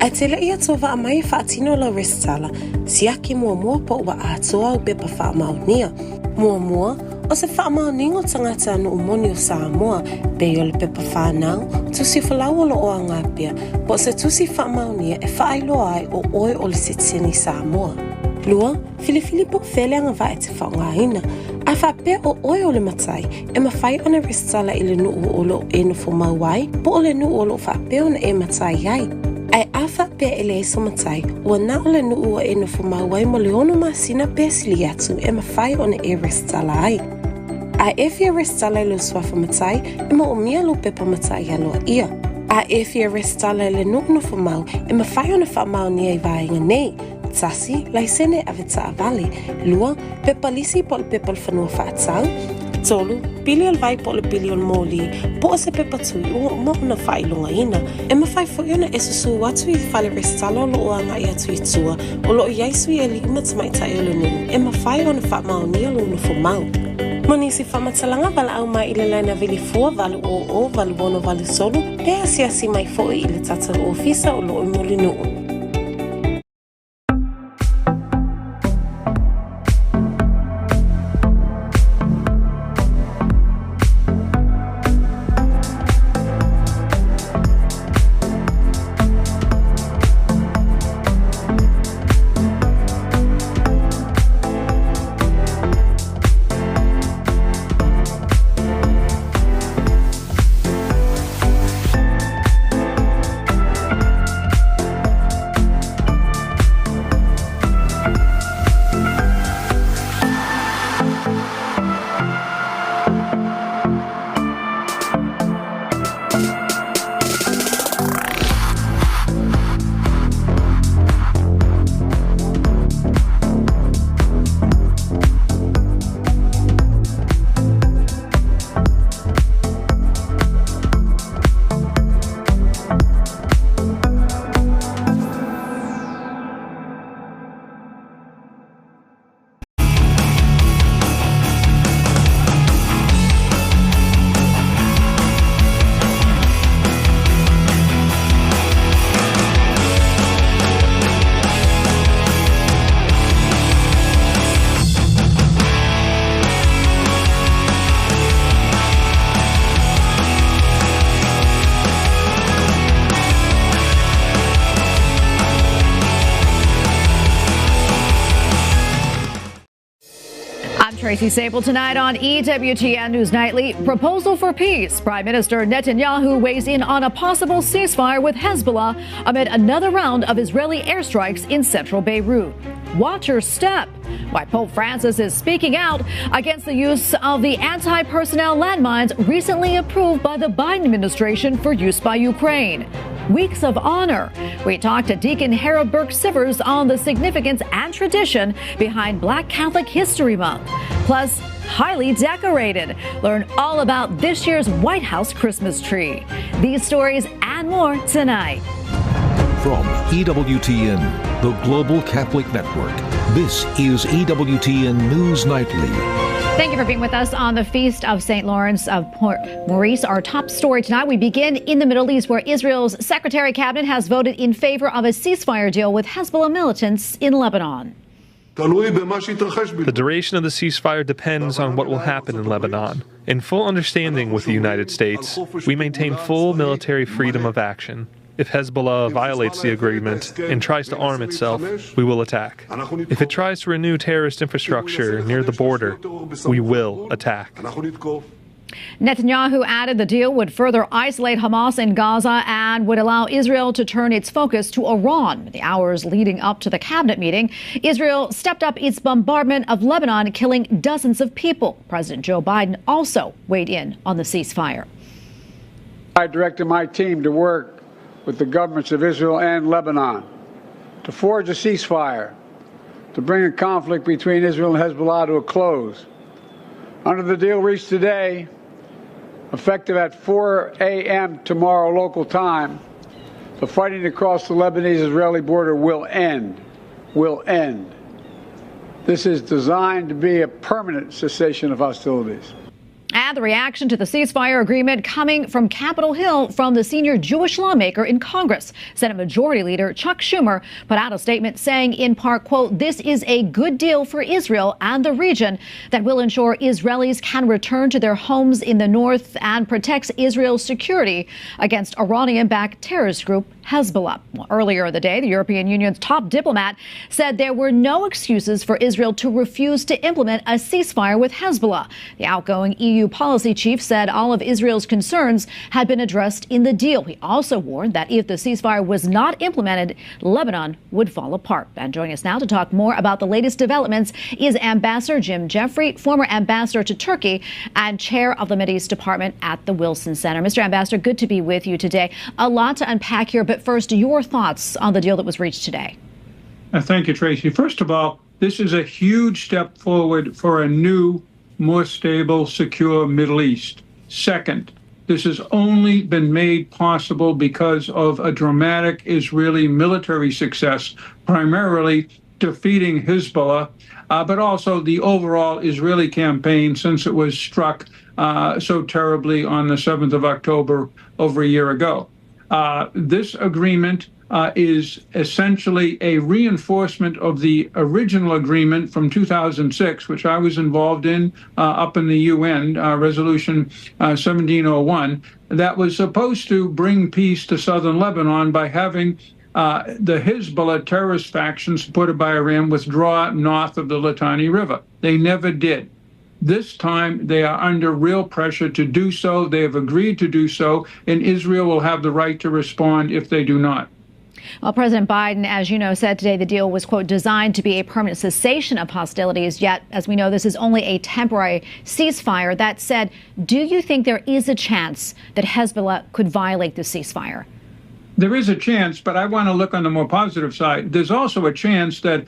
Ae te leʻi atua vaa mai e faatino lau resitala, siaki muamua po ua atoa au pepa faamaonia. Muamua, o se faamaoniga o tagata nuu moni o Samoa, pei o le pepa fanau, tusi folau o loo aoga pea, po o se tusi faamaonia e faailoa ai o oe o le sitiseni Samoa. Lua, filifili po o fea le agavaa e te faaaogaina. A faapea o oe o le matai, e mafai ona resitala i le nuu o loo e nofo mau ai, po o le nuu o loo faapea ona e matai ai. Ae a faapea e leai sou matai, ua na o le nuu ua e nofo mau ai mo le 6 masina pe sili atu e mafai ona e resitala ai. A e fia resitala i lou suafa matai, e moomia lou pepa matai aloaia. A e fia resitala i le nuu nofo mau, e mafai ona faamaonia i vaega nei, 1, laisene avetaavale, 2, pepa lisi po o le pepa o le fanua faatau, 3, pili o le vai po o le pili o le mōlī, po o se pepa tui ua uma ona faailogaina. E mafai foi ona e susū atu i fale resitala o loo agai atu i tua, o loo i ai sui alii ma tamaitai o le nuu e mafai ona faamaonia lou nofo mau. Mo nisi faamatalaga, valaau mai i le laina vilifua 800 8683 pe asiasi mai foi i le tatou ofisa o loo i Mulinuu. Tracy Sabol. Tonight on EWTN News Nightly, Proposal for Peace. Prime Minister Netanyahu weighs in on a possible ceasefire with Hezbollah amid another round of Israeli airstrikes in central Beirut. Watch your step. Why Pope Francis is speaking out against the use of the anti-personnel landmines recently approved by the Biden administration for use by Ukraine. Weeks of Honor. We talked to Deacon Harold Burke Sivers on the significance and tradition behind Black Catholic History Month. Plus, highly decorated. Learn all about this year's White House Christmas tree. These stories and more tonight. From EWTN, the Global Catholic Network, this is EWTN News Nightly. Thank you for being with us on the Feast of St. Lawrence of Port Maurice. Our top story tonight, we begin in the Middle East, where Israel's Secretary Cabinet has voted in favor of a ceasefire deal with Hezbollah militants in Lebanon. The duration of the ceasefire depends on what will happen in Lebanon. In full understanding with the United States, we maintain full military freedom of action. If Hezbollah violates the agreement and tries to arm itself, we will attack. If it tries to renew terrorist infrastructure near the border, we will attack. Netanyahu added the deal would further isolate Hamas in Gaza and would allow Israel to turn its focus to Iran. In the hours leading up to the cabinet meeting, Israel stepped up its bombardment of Lebanon, killing dozens of people. President Joe Biden also weighed in on the ceasefire. I directed my team to work with the governments of Israel and Lebanon to forge a ceasefire, to bring a conflict between Israel and Hezbollah to a close. Under the deal reached today, effective at 4 a.m. tomorrow local time, the fighting across the Lebanese-Israeli border will end. Will end. This is designed to be a permanent cessation of hostilities. And the reaction to the ceasefire agreement coming from Capitol Hill from the senior Jewish lawmaker in Congress. Senate Majority Leader Chuck Schumer put out a statement saying in part, quote, "This is a good deal for Israel and the region that will ensure Israelis can return to their homes in the north and protects Israel's security against Iranian-backed terrorist group Hezbollah." Well, earlier in the day, the European Union's top diplomat said there were no excuses for Israel to refuse to implement a ceasefire with Hezbollah. The outgoing EU policy chief said all of Israel's concerns had been addressed in the deal. He also warned that if the ceasefire was not implemented, Lebanon would fall apart. And joining us now to talk more about the latest developments is Ambassador Jim Jeffrey, former ambassador to Turkey and chair of the Mideast Department at the Wilson Center. Mr. Ambassador, good to be with you today. A lot to unpack here, but first, your thoughts on the deal that was reached today. Thank you, Tracy. First of all, this is a huge step forward for a new, more stable, secure Middle East. Second, this has only been made possible because of a dramatic Israeli military success, primarily defeating Hezbollah, but also the overall Israeli campaign since it was struck so terribly on the 7th of October over a year ago. This agreement is essentially a reinforcement of the original agreement from 2006, which I was involved in up in the UN, Resolution 1701, that was supposed to bring peace to southern Lebanon by having the Hezbollah terrorist faction supported by Iran withdraw north of the Litani River. They never did. This time, they are under real pressure to do so. They have agreed to do so, and Israel will have the right to respond if they do not. Well, President Biden, as you know, said today the deal was, quote, designed to be a permanent cessation of hostilities. Yet, as we know, this is only a temporary ceasefire. That said, do you think there is a chance that Hezbollah could violate the ceasefire? There is a chance, but I want to look on the more positive side. There's also a chance that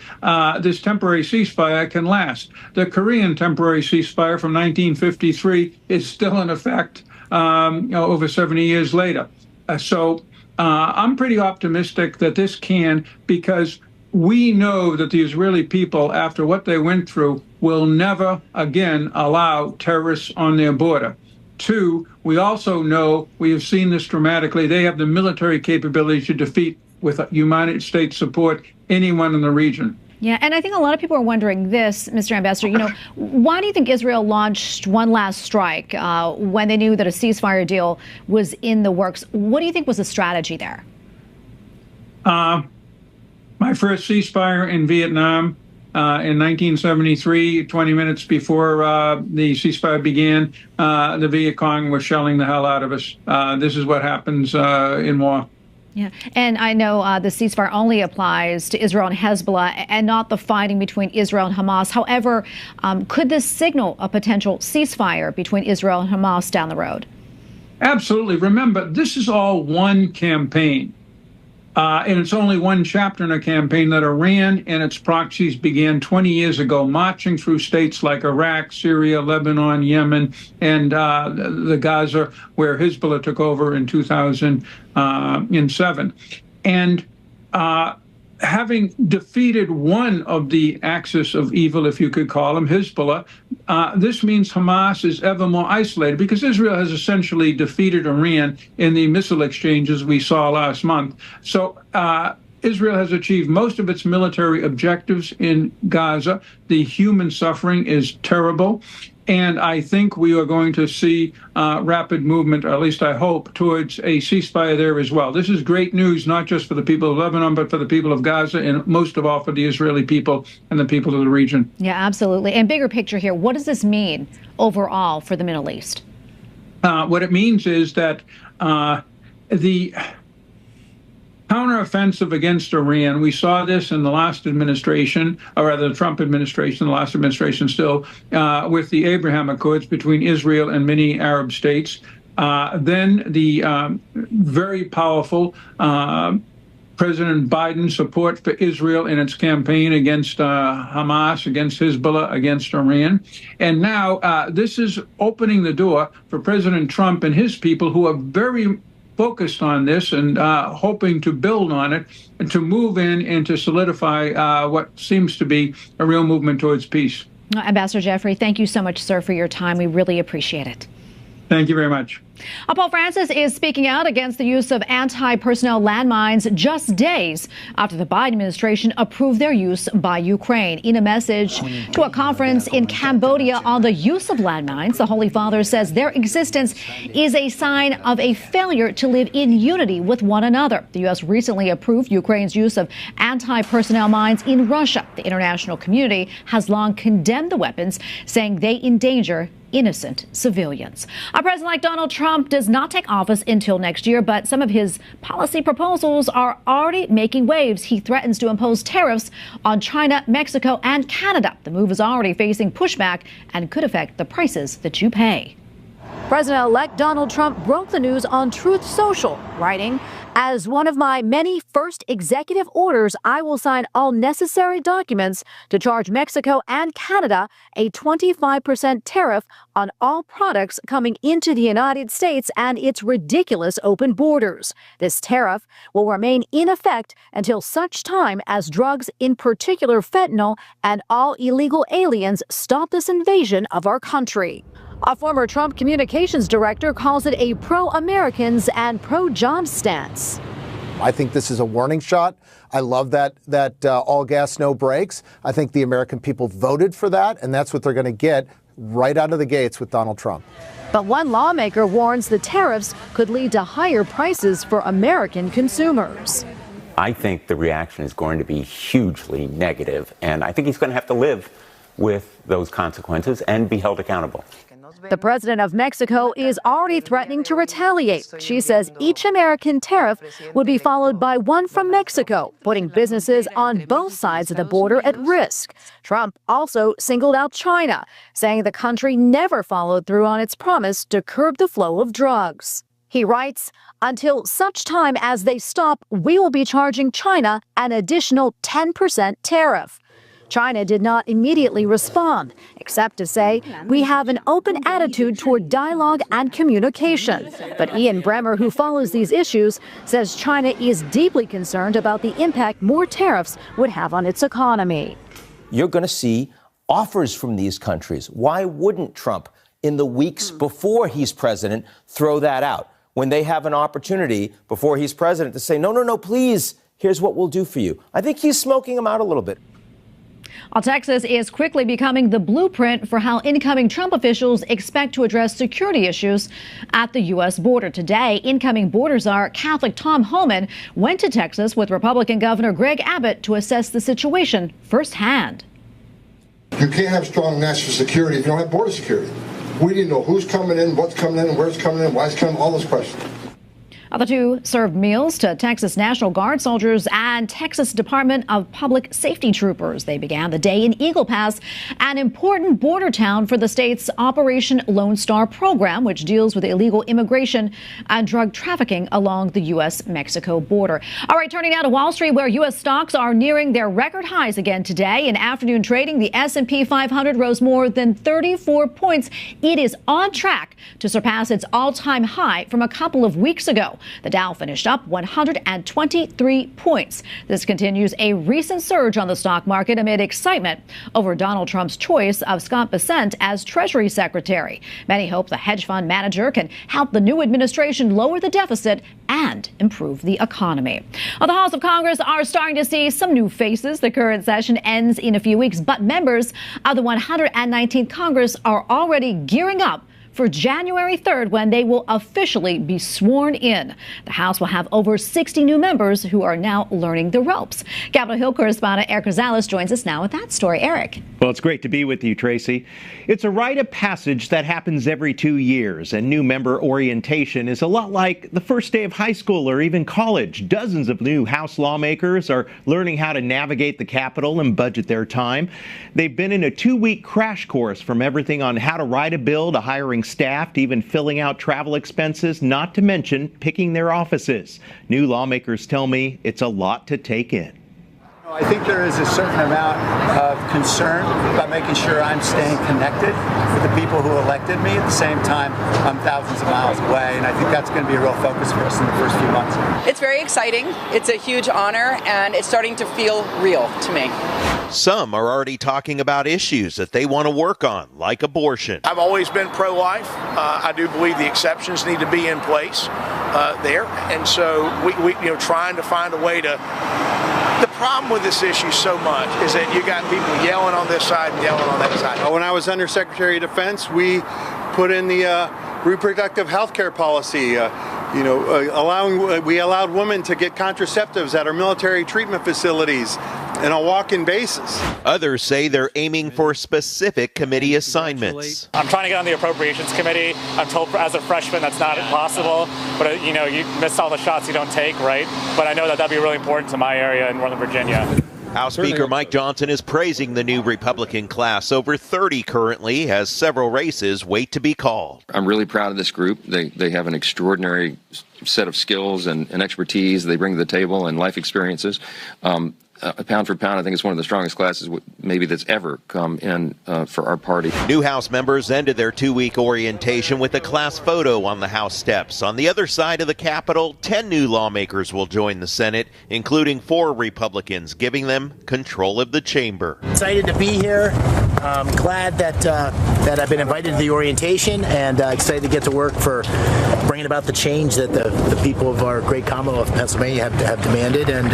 this temporary ceasefire can last. The Korean temporary ceasefire from 1953 is still in effect over 70 years later. So I'm pretty optimistic that this can, because we know that the Israeli people, after what they went through, will never again allow terrorists on their border. Two, we also know, we have seen this dramatically, they have the military capability to defeat, with United States support, anyone in the region. Yeah, and I think a lot of people are wondering this, Mr. Ambassador, you know, why do you think Israel launched one last strike when they knew that a ceasefire deal was in the works? What do you think was the strategy there? My first ceasefire in Vietnam In 1973, 20 minutes before the ceasefire began, the Viet Cong was shelling the hell out of us. This is what happens in war. Yeah, and I know the ceasefire only applies to Israel and Hezbollah and not the fighting between Israel and Hamas. However, could this signal a potential ceasefire between Israel and Hamas down the road? Absolutely. Remember, this is all one campaign. And it's only one chapter in a campaign that Iran and its proxies began 20 years ago, marching through states like Iraq, Syria, Lebanon, Yemen, and the Gaza, where Hezbollah took over in 2007. And having defeated one of the axis of evil, if you could call them, Hezbollah, this means Hamas is ever more isolated because Israel has essentially defeated Iran in the missile exchanges we saw last month. So Israel has achieved most of its military objectives in Gaza. The human suffering is terrible. And I think we are going to see rapid movement, or at least I hope, towards a ceasefire there as well. This is great news, not just for the people of Lebanon, but for the people of Gaza, and most of all for the Israeli people and the people of the region. Yeah, absolutely. And bigger picture here, what does this mean overall for the Middle East? What it means is that the counteroffensive against Iran, we saw this in the last administration, or rather the Trump administration, the last administration still, with the Abraham Accords between Israel and many Arab states. Then the very powerful President Biden's support for Israel in its campaign against Hamas, against Hezbollah, against Iran. And now this is opening the door for President Trump and his people, who are very focused on this and hoping to build on it and to move in and to solidify what seems to be a real movement towards peace. Ambassador Jeffrey, thank you so much, sir, for your time. We really appreciate it. Thank you very much. Pope Francis is speaking out against the use of anti-personnel landmines just days after the Biden administration approved their use by Ukraine. In a message to a conference in Cambodia on the use of landmines, the Holy Father says their existence is a sign of a failure to live in unity with one another. The U.S. recently approved Ukraine's use of anti-personnel mines in Russia. The international community has long condemned the weapons, saying they endanger innocent civilians. A president like Donald Trump does not take office until next year, but some of his policy proposals are already making waves. He threatens to impose tariffs on China, Mexico, and Canada. The move is already facing pushback and could affect the prices that you pay. President-elect Donald Trump broke the news on Truth Social, writing, "As one of my many first executive orders, I will sign all necessary documents to charge Mexico and Canada a 25% tariff on all products coming into the United States and its ridiculous open borders. This tariff will remain in effect until such time as drugs, in particular fentanyl, and all illegal aliens stop this invasion of our country." A former Trump communications director calls it a pro-Americans and pro-jobs stance. I think this is a warning shot. I love that all gas, no brakes. I think the American people voted for that, and that's what they're going to get right out of the gates with Donald Trump. But one lawmaker warns the tariffs could lead to higher prices for American consumers. I think the reaction is going to be hugely negative, and I think he's going to have to live with those consequences and be held accountable. The president of Mexico is already threatening to retaliate. She says each American tariff would be followed by one from Mexico, putting businesses on both sides of the border at risk. Trump also singled out China, saying the country never followed through on its promise to curb the flow of drugs. He writes, "Until such time as they stop, we will be charging China an additional 10% tariff." China did not immediately respond, except to say, "We have an open attitude toward dialogue and communication." But Ian Bremmer, who follows these issues, says China is deeply concerned about the impact more tariffs would have on its economy. You're going to see offers from these countries. Why wouldn't Trump, in the weeks before he's president, throw that out? When they have an opportunity before he's president to say, no, no, no, please, here's what we'll do for you. I think he's smoking them out a little bit. Well, Texas is quickly becoming the blueprint for how incoming Trump officials expect to address security issues at the U.S. border. Today, incoming border czar Catholic Tom Homan went to Texas with Republican Governor Greg Abbott to assess the situation firsthand. You can't have strong national security if you don't have border security. We didn't know who's coming in, what's coming in, where's coming in, why it's coming, all those questions. The two served meals to Texas National Guard soldiers and Texas Department of Public Safety troopers. They began the day in Eagle Pass, an important border town for the state's Operation Lone Star program, which deals with illegal immigration and drug trafficking along the U.S.-Mexico border. All right, turning now to Wall Street, where U.S. stocks are nearing their record highs again today. In afternoon trading, the S&P 500 rose more than 34 points. It is on track to surpass its all-time high from a couple of weeks ago. The Dow finished up 123 points. This continues a recent surge on the stock market amid excitement over Donald Trump's choice of Scott Bessent as Treasury Secretary. Many hope the hedge fund manager can help the new administration lower the deficit and improve the economy. Well, the halls of Congress are starting to see some new faces. The current session ends in a few weeks, but members of the 119th Congress are already gearing up for January 3rd, when they will officially be sworn in. The House will have over 60 new members who are now learning the ropes. Capitol Hill correspondent Eric Rosales joins us now with that story. Eric. Well, it's great to be with you, Tracy. It's a rite of passage that happens every 2 years, and new member orientation is a lot like the first day of high school or even college. Dozens of new House lawmakers are learning how to navigate the Capitol and budget their time. They've been in a 2-week crash course from everything on how to write a bill to hiring staff to even filling out travel expenses, not to mention picking their offices. New lawmakers tell me it's a lot to take in. I think there is a certain amount of concern about making sure I'm staying connected with the people who elected me. At the same time, I'm thousands of miles away, and I think that's going to be a real focus for us in the first few months. It's very exciting. It's a huge honor, and it's starting to feel real to me. Some are already talking about issues that they want to work on, like abortion. I've always been pro-life. I do believe the exceptions need to be in place there, and so we trying to find a way to. The problem with this issue so much is that you got people yelling on this side and yelling on that side. When I was Undersecretary of Defense, we put in the reproductive health care policy. We allowed women to get contraceptives at our military treatment facilities on a walk-in basis. Others say they're aiming for specific committee assignments. I'm trying to get on the Appropriations Committee. I'm told as a freshman that's not possible, but you miss all the shots you don't take, right? But I know that that'd be really important to my area in Northern Virginia. House Speaker Mike Johnson is praising the new Republican class. Over 30 currently, as several races wait to be called. I'm really proud of this group. They have an extraordinary set of skills and expertise they bring to the table and life experiences. Pound for pound, I think it's one of the strongest classes maybe that's ever come in for our party. New House members ended their 2-week orientation with a class photo on the House steps. On the other side of the Capitol, 10 new lawmakers will join the Senate, including 4 Republicans, giving them control of the chamber. Excited to be here. I'm glad that that I've been invited to the orientation, and excited to get to work for bringing about the change that the people of our great Commonwealth of Pennsylvania have demanded, and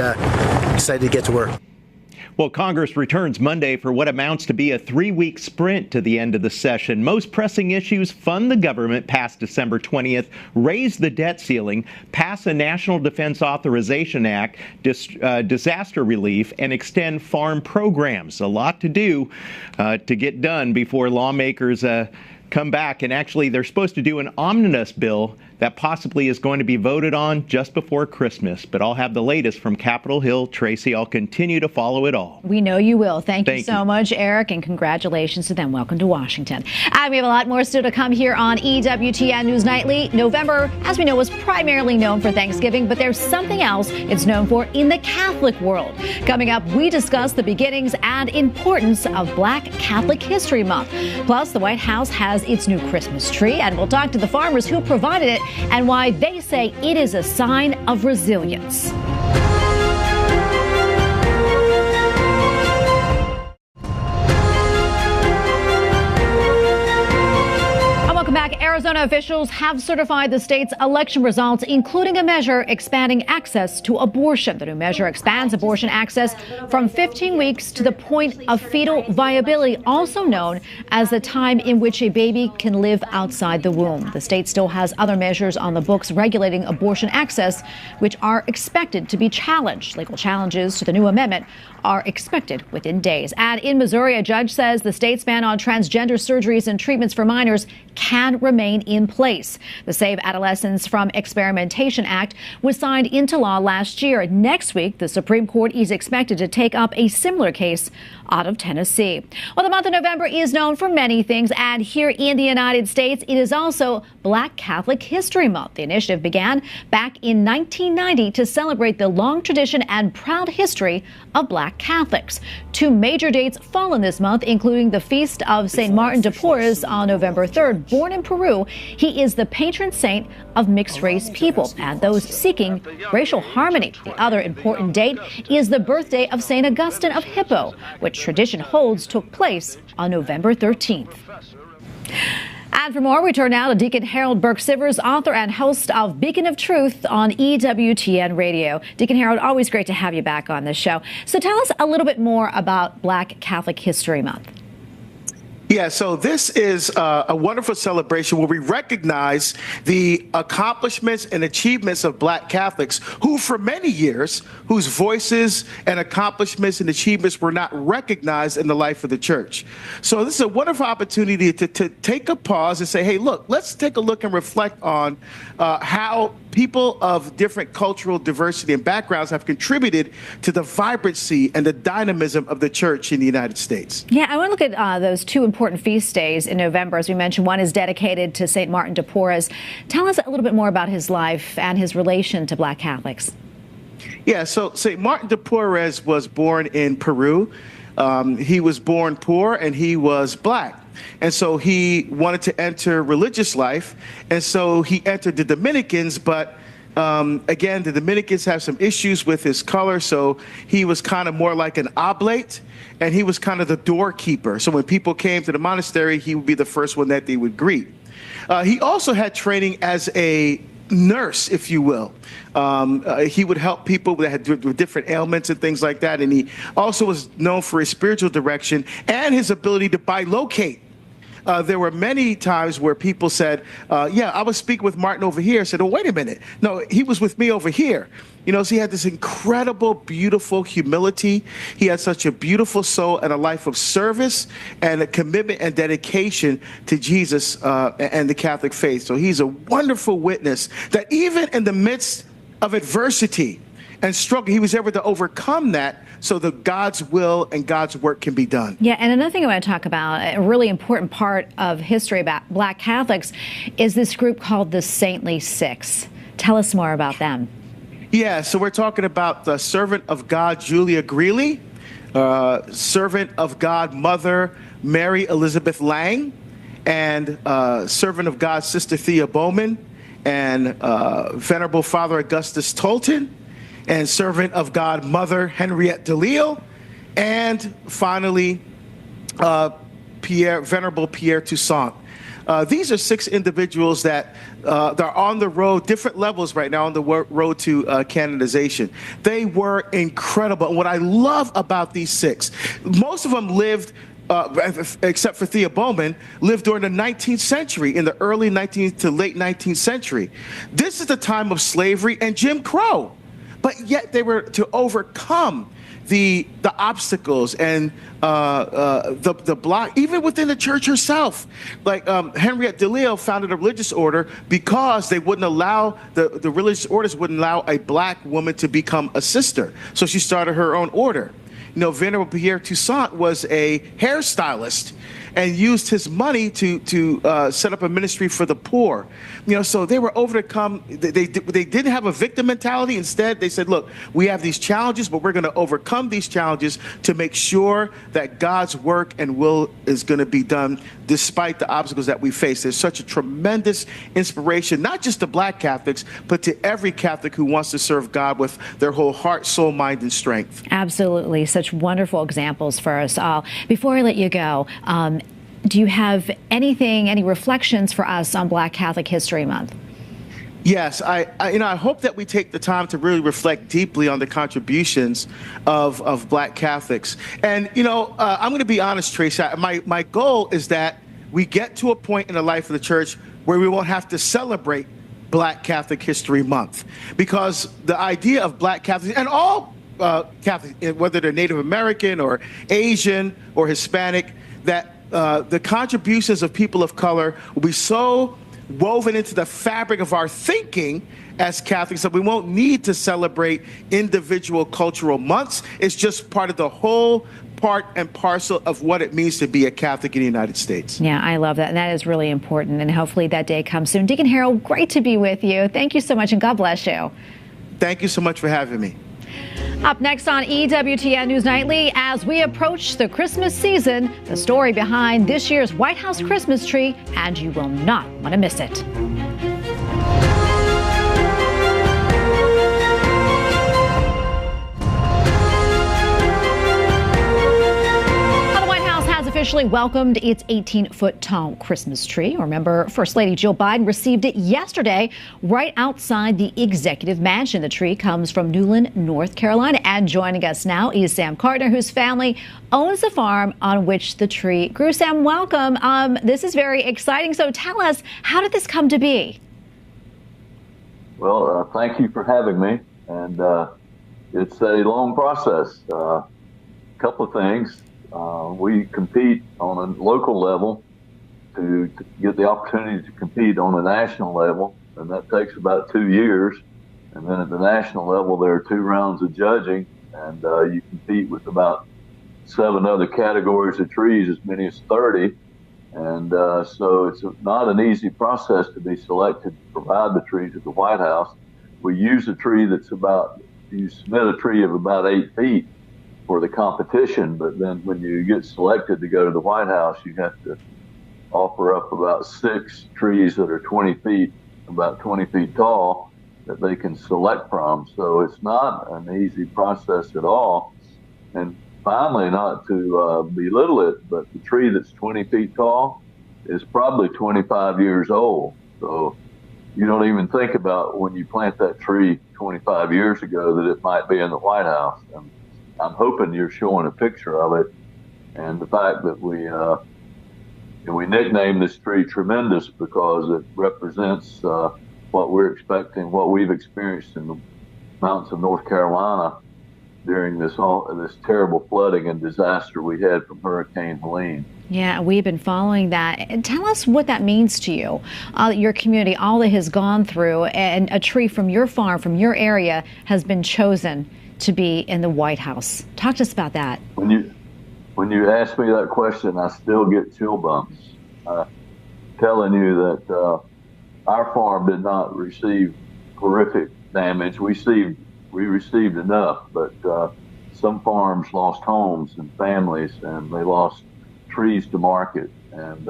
excited to get to work. Well, Congress returns Monday for what amounts to be a 3-week sprint to the end of the session. Most pressing issues: fund the government past December 20th, raise the debt ceiling, pass a National Defense Authorization Act, disaster relief, and extend farm programs. A lot to do to get done before lawmakers come back. And actually, they're supposed to do an omnibus bill that possibly is going to be voted on just before Christmas. But I'll have the latest from Capitol Hill. Tracy, I'll continue to follow it all. We know you will. Thank you so much, Eric, and congratulations to them. Welcome to Washington. And we have a lot more still to come here on EWTN News Nightly. November, as we know, was primarily known for Thanksgiving, but there's something else it's known for in the Catholic world. Coming up, we discuss the beginnings and importance of Black Catholic History Month. Plus, the White House has its new Christmas tree, and we'll talk to the farmers who provided it and why they say it is a sign of resilience. Welcome back. Arizona officials have certified the state's election results, including a measure expanding access to abortion. The new measure expands abortion access from 15 weeks to the point of fetal viability, also known as the time in which a baby can live outside the womb. The state still has other measures on the books regulating abortion access, which are expected to be challenged. Legal challenges to the new amendment are expected within days. And in Missouri, a judge says the state's ban on transgender surgeries and treatments for minors can remain in place. The Save Adolescents from Experimentation Act was signed into law last year. Next week, the Supreme Court is expected to take up a similar case out of Tennessee. Well, the month of November is known for many things, and here in the United States, it is also Black Catholic History Month. The initiative began back in 1990 to celebrate the long tradition and proud history of Black Catholics. Two major dates fall in this month, including the feast of St. Martin de Porres on November 3rd. Born in Peru, he is the patron saint of mixed-race people and those seeking racial harmony. The other important date is the birthday of St. Augustine of Hippo, which tradition holds took place on November 13th. And for more, we turn now to Deacon Harold Burke-Sivers, author and host of Beacon of Truth on EWTN Radio. Deacon Harold, always great to have you back on the show. So tell us a little bit more about Black Catholic History Month. Yeah, so this is a wonderful celebration where we recognize the accomplishments and achievements of Black Catholics who, for many years, whose voices and accomplishments and achievements were not recognized in the life of the church. So this is a wonderful opportunity to take a pause and say, hey, look, let's take a look and reflect on how people of different cultural diversity and backgrounds have contributed to the vibrancy and the dynamism of the church in the United States. Yeah, I want to look at those two important feast days in November. As we mentioned, one is dedicated to St. Martin de Porres. Tell us a little bit more about his life and his relation to Black Catholics. Yeah, so St. Martin de Porres was born in Peru. He was born poor and he was Black. And so he wanted to enter religious life. And so he entered the Dominicans, but again, the Dominicans have some issues with his color. So he was kind of more like an oblate, and he was kind of the doorkeeper. So when people came to the monastery, he would be the first one that they would greet. He also had training as a nurse, if you will. He would help people that had different ailments and things like that. And he also was known for his spiritual direction and his ability to bilocate. There were many times where people said, yeah, I was speaking with Martin over here. I said, oh, wait a minute. No, he was with me over here. You know, so he had this incredible, beautiful humility. He had such a beautiful soul and a life of service and a commitment and dedication to Jesus and the Catholic faith. So he's a wonderful witness that even in the midst of adversity and struggle, he was able to overcome that so that God's will and God's work can be done. Yeah, and another thing I want to talk about, a really important part of history about Black Catholics, is this group called the Saintly Six. Tell us more about them. Yeah, so we're talking about the servant of God, Julia Greeley, servant of God, Mother Mary Elizabeth Lang, and servant of God, Sister Thea Bowman, and Venerable Father Augustus Tolton, and servant of God, Mother Henriette DeLille, and finally, Venerable Pierre Toussaint. These are six individuals that are on the road, different levels right now on the road to canonization. They were incredible. And what I love about these six, most of them lived, except for Thea Bowman, lived during the 19th century, in the early 19th to late 19th century. This is the time of slavery and Jim Crow. But yet they were to overcome the obstacles and the block, even within the church herself. Like Henriette DeLille founded a religious order because they wouldn't allow, the religious orders wouldn't allow a Black woman to become a sister. So she started her own order. You know, Venerable Pierre Toussaint was a hairstylist and used his money to set up a ministry for the poor. You know, so they were overcome. They didn't have a victim mentality. Instead, they said, look, we have these challenges, but we're going to overcome these challenges to make sure that God's work and will is going to be done despite the obstacles that we face. There's such a tremendous inspiration, not just to Black Catholics, but to every Catholic who wants to serve God with their whole heart, soul, mind, and strength. Absolutely. Such wonderful examples for us all. Before I let you go, Do you have anything, any reflections for us on Black Catholic History Month? Yes, I hope that we take the time to really reflect deeply on the contributions of Black Catholics. And, I'm going to be honest, Tracy, my goal is that we get to a point in the life of the church where we won't have to celebrate Black Catholic History Month, because the idea of Black Catholics and all Catholics, whether they're Native American or Asian or Hispanic, that the contributions of people of color will be so woven into the fabric of our thinking as Catholics that we won't need to celebrate individual cultural months. It's just part of the whole part and parcel of what it means to be a Catholic in the United States. Yeah, I love that. And that is really important. And hopefully that day comes soon. Deacon Harold, great to be with you. Thank you so much, and God bless you. Thank you so much for having me. Up next on EWTN News Nightly, as we approach the Christmas season, the story behind this year's White House Christmas tree, and you will not want to miss it. Officially welcomed its 18-foot tall Christmas tree. Remember, First Lady Jill Biden received it yesterday right outside the executive mansion. The tree comes from Newland, North Carolina. And joining us now is Sam Cartner, whose family owns the farm on which the tree grew. Sam, welcome. This is very exciting. So tell us, how did this come to be? Well, thank you for having me. And it's a long process. A couple of things. We compete on a local level to get the opportunity to compete on a national level, and that takes about 2 years. And then at the national level, there are 2 rounds of judging, and you compete with about 7 other categories of trees, as many as 30. And so it's not an easy process to be selected to provide the trees at the White House. We use a tree that's about, you submit a tree of about 8 feet for the competition, but then when you get selected to go to the White House, you have to offer up about 6 trees that are 20 feet, about 20 feet tall, that they can select from. So it's not an easy process at all. And finally, not to belittle it, but the tree that's 20 feet tall is probably 25 years old. So you don't even think about when you plant that tree 25 years ago that it might be in the White House. And I'm hoping you're showing a picture of it, and the fact that we nicknamed this tree Tremendous because it represents what we're expecting, what we've experienced in the mountains of North Carolina during this terrible flooding and disaster we had from Hurricane Helene. Yeah, we've been following that. And tell us what that means to you, your community, all that has gone through, and a tree from your farm, from your area, has been chosen to be in the White House. Talk to us about that. When you ask me that question, I still get chill bumps. Telling you that our farm did not receive horrific damage. We received enough, but some farms lost homes and families, and they lost trees to market, and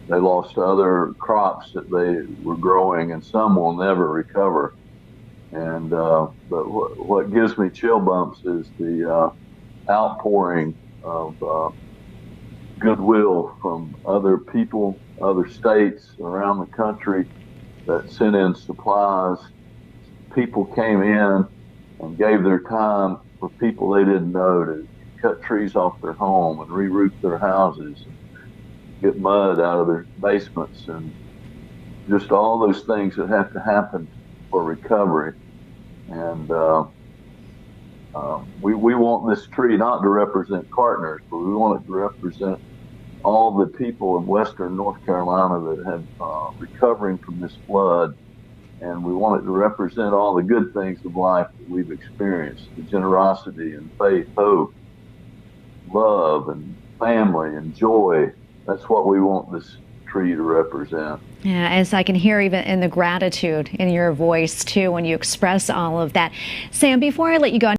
they lost other crops that they were growing, and some will never recover. And but what gives me chill bumps is the outpouring of goodwill from other people, other states around the country that sent in supplies. People came in and gave their time for people they didn't know to cut trees off their home and re-roof their houses and get mud out of their basements, and just all those things that have to happen for recovery. And we want this tree not to represent Cartners, but we want it to represent all the people in Western North Carolina that have recovering from this flood. And we want it to represent all the good things of life that we've experienced, the generosity and faith, hope, love, and family and joy. That's what we want this tree to represent. Yeah, as I can hear even in the gratitude in your voice, too, when you express all of that. Sam, before I let you go,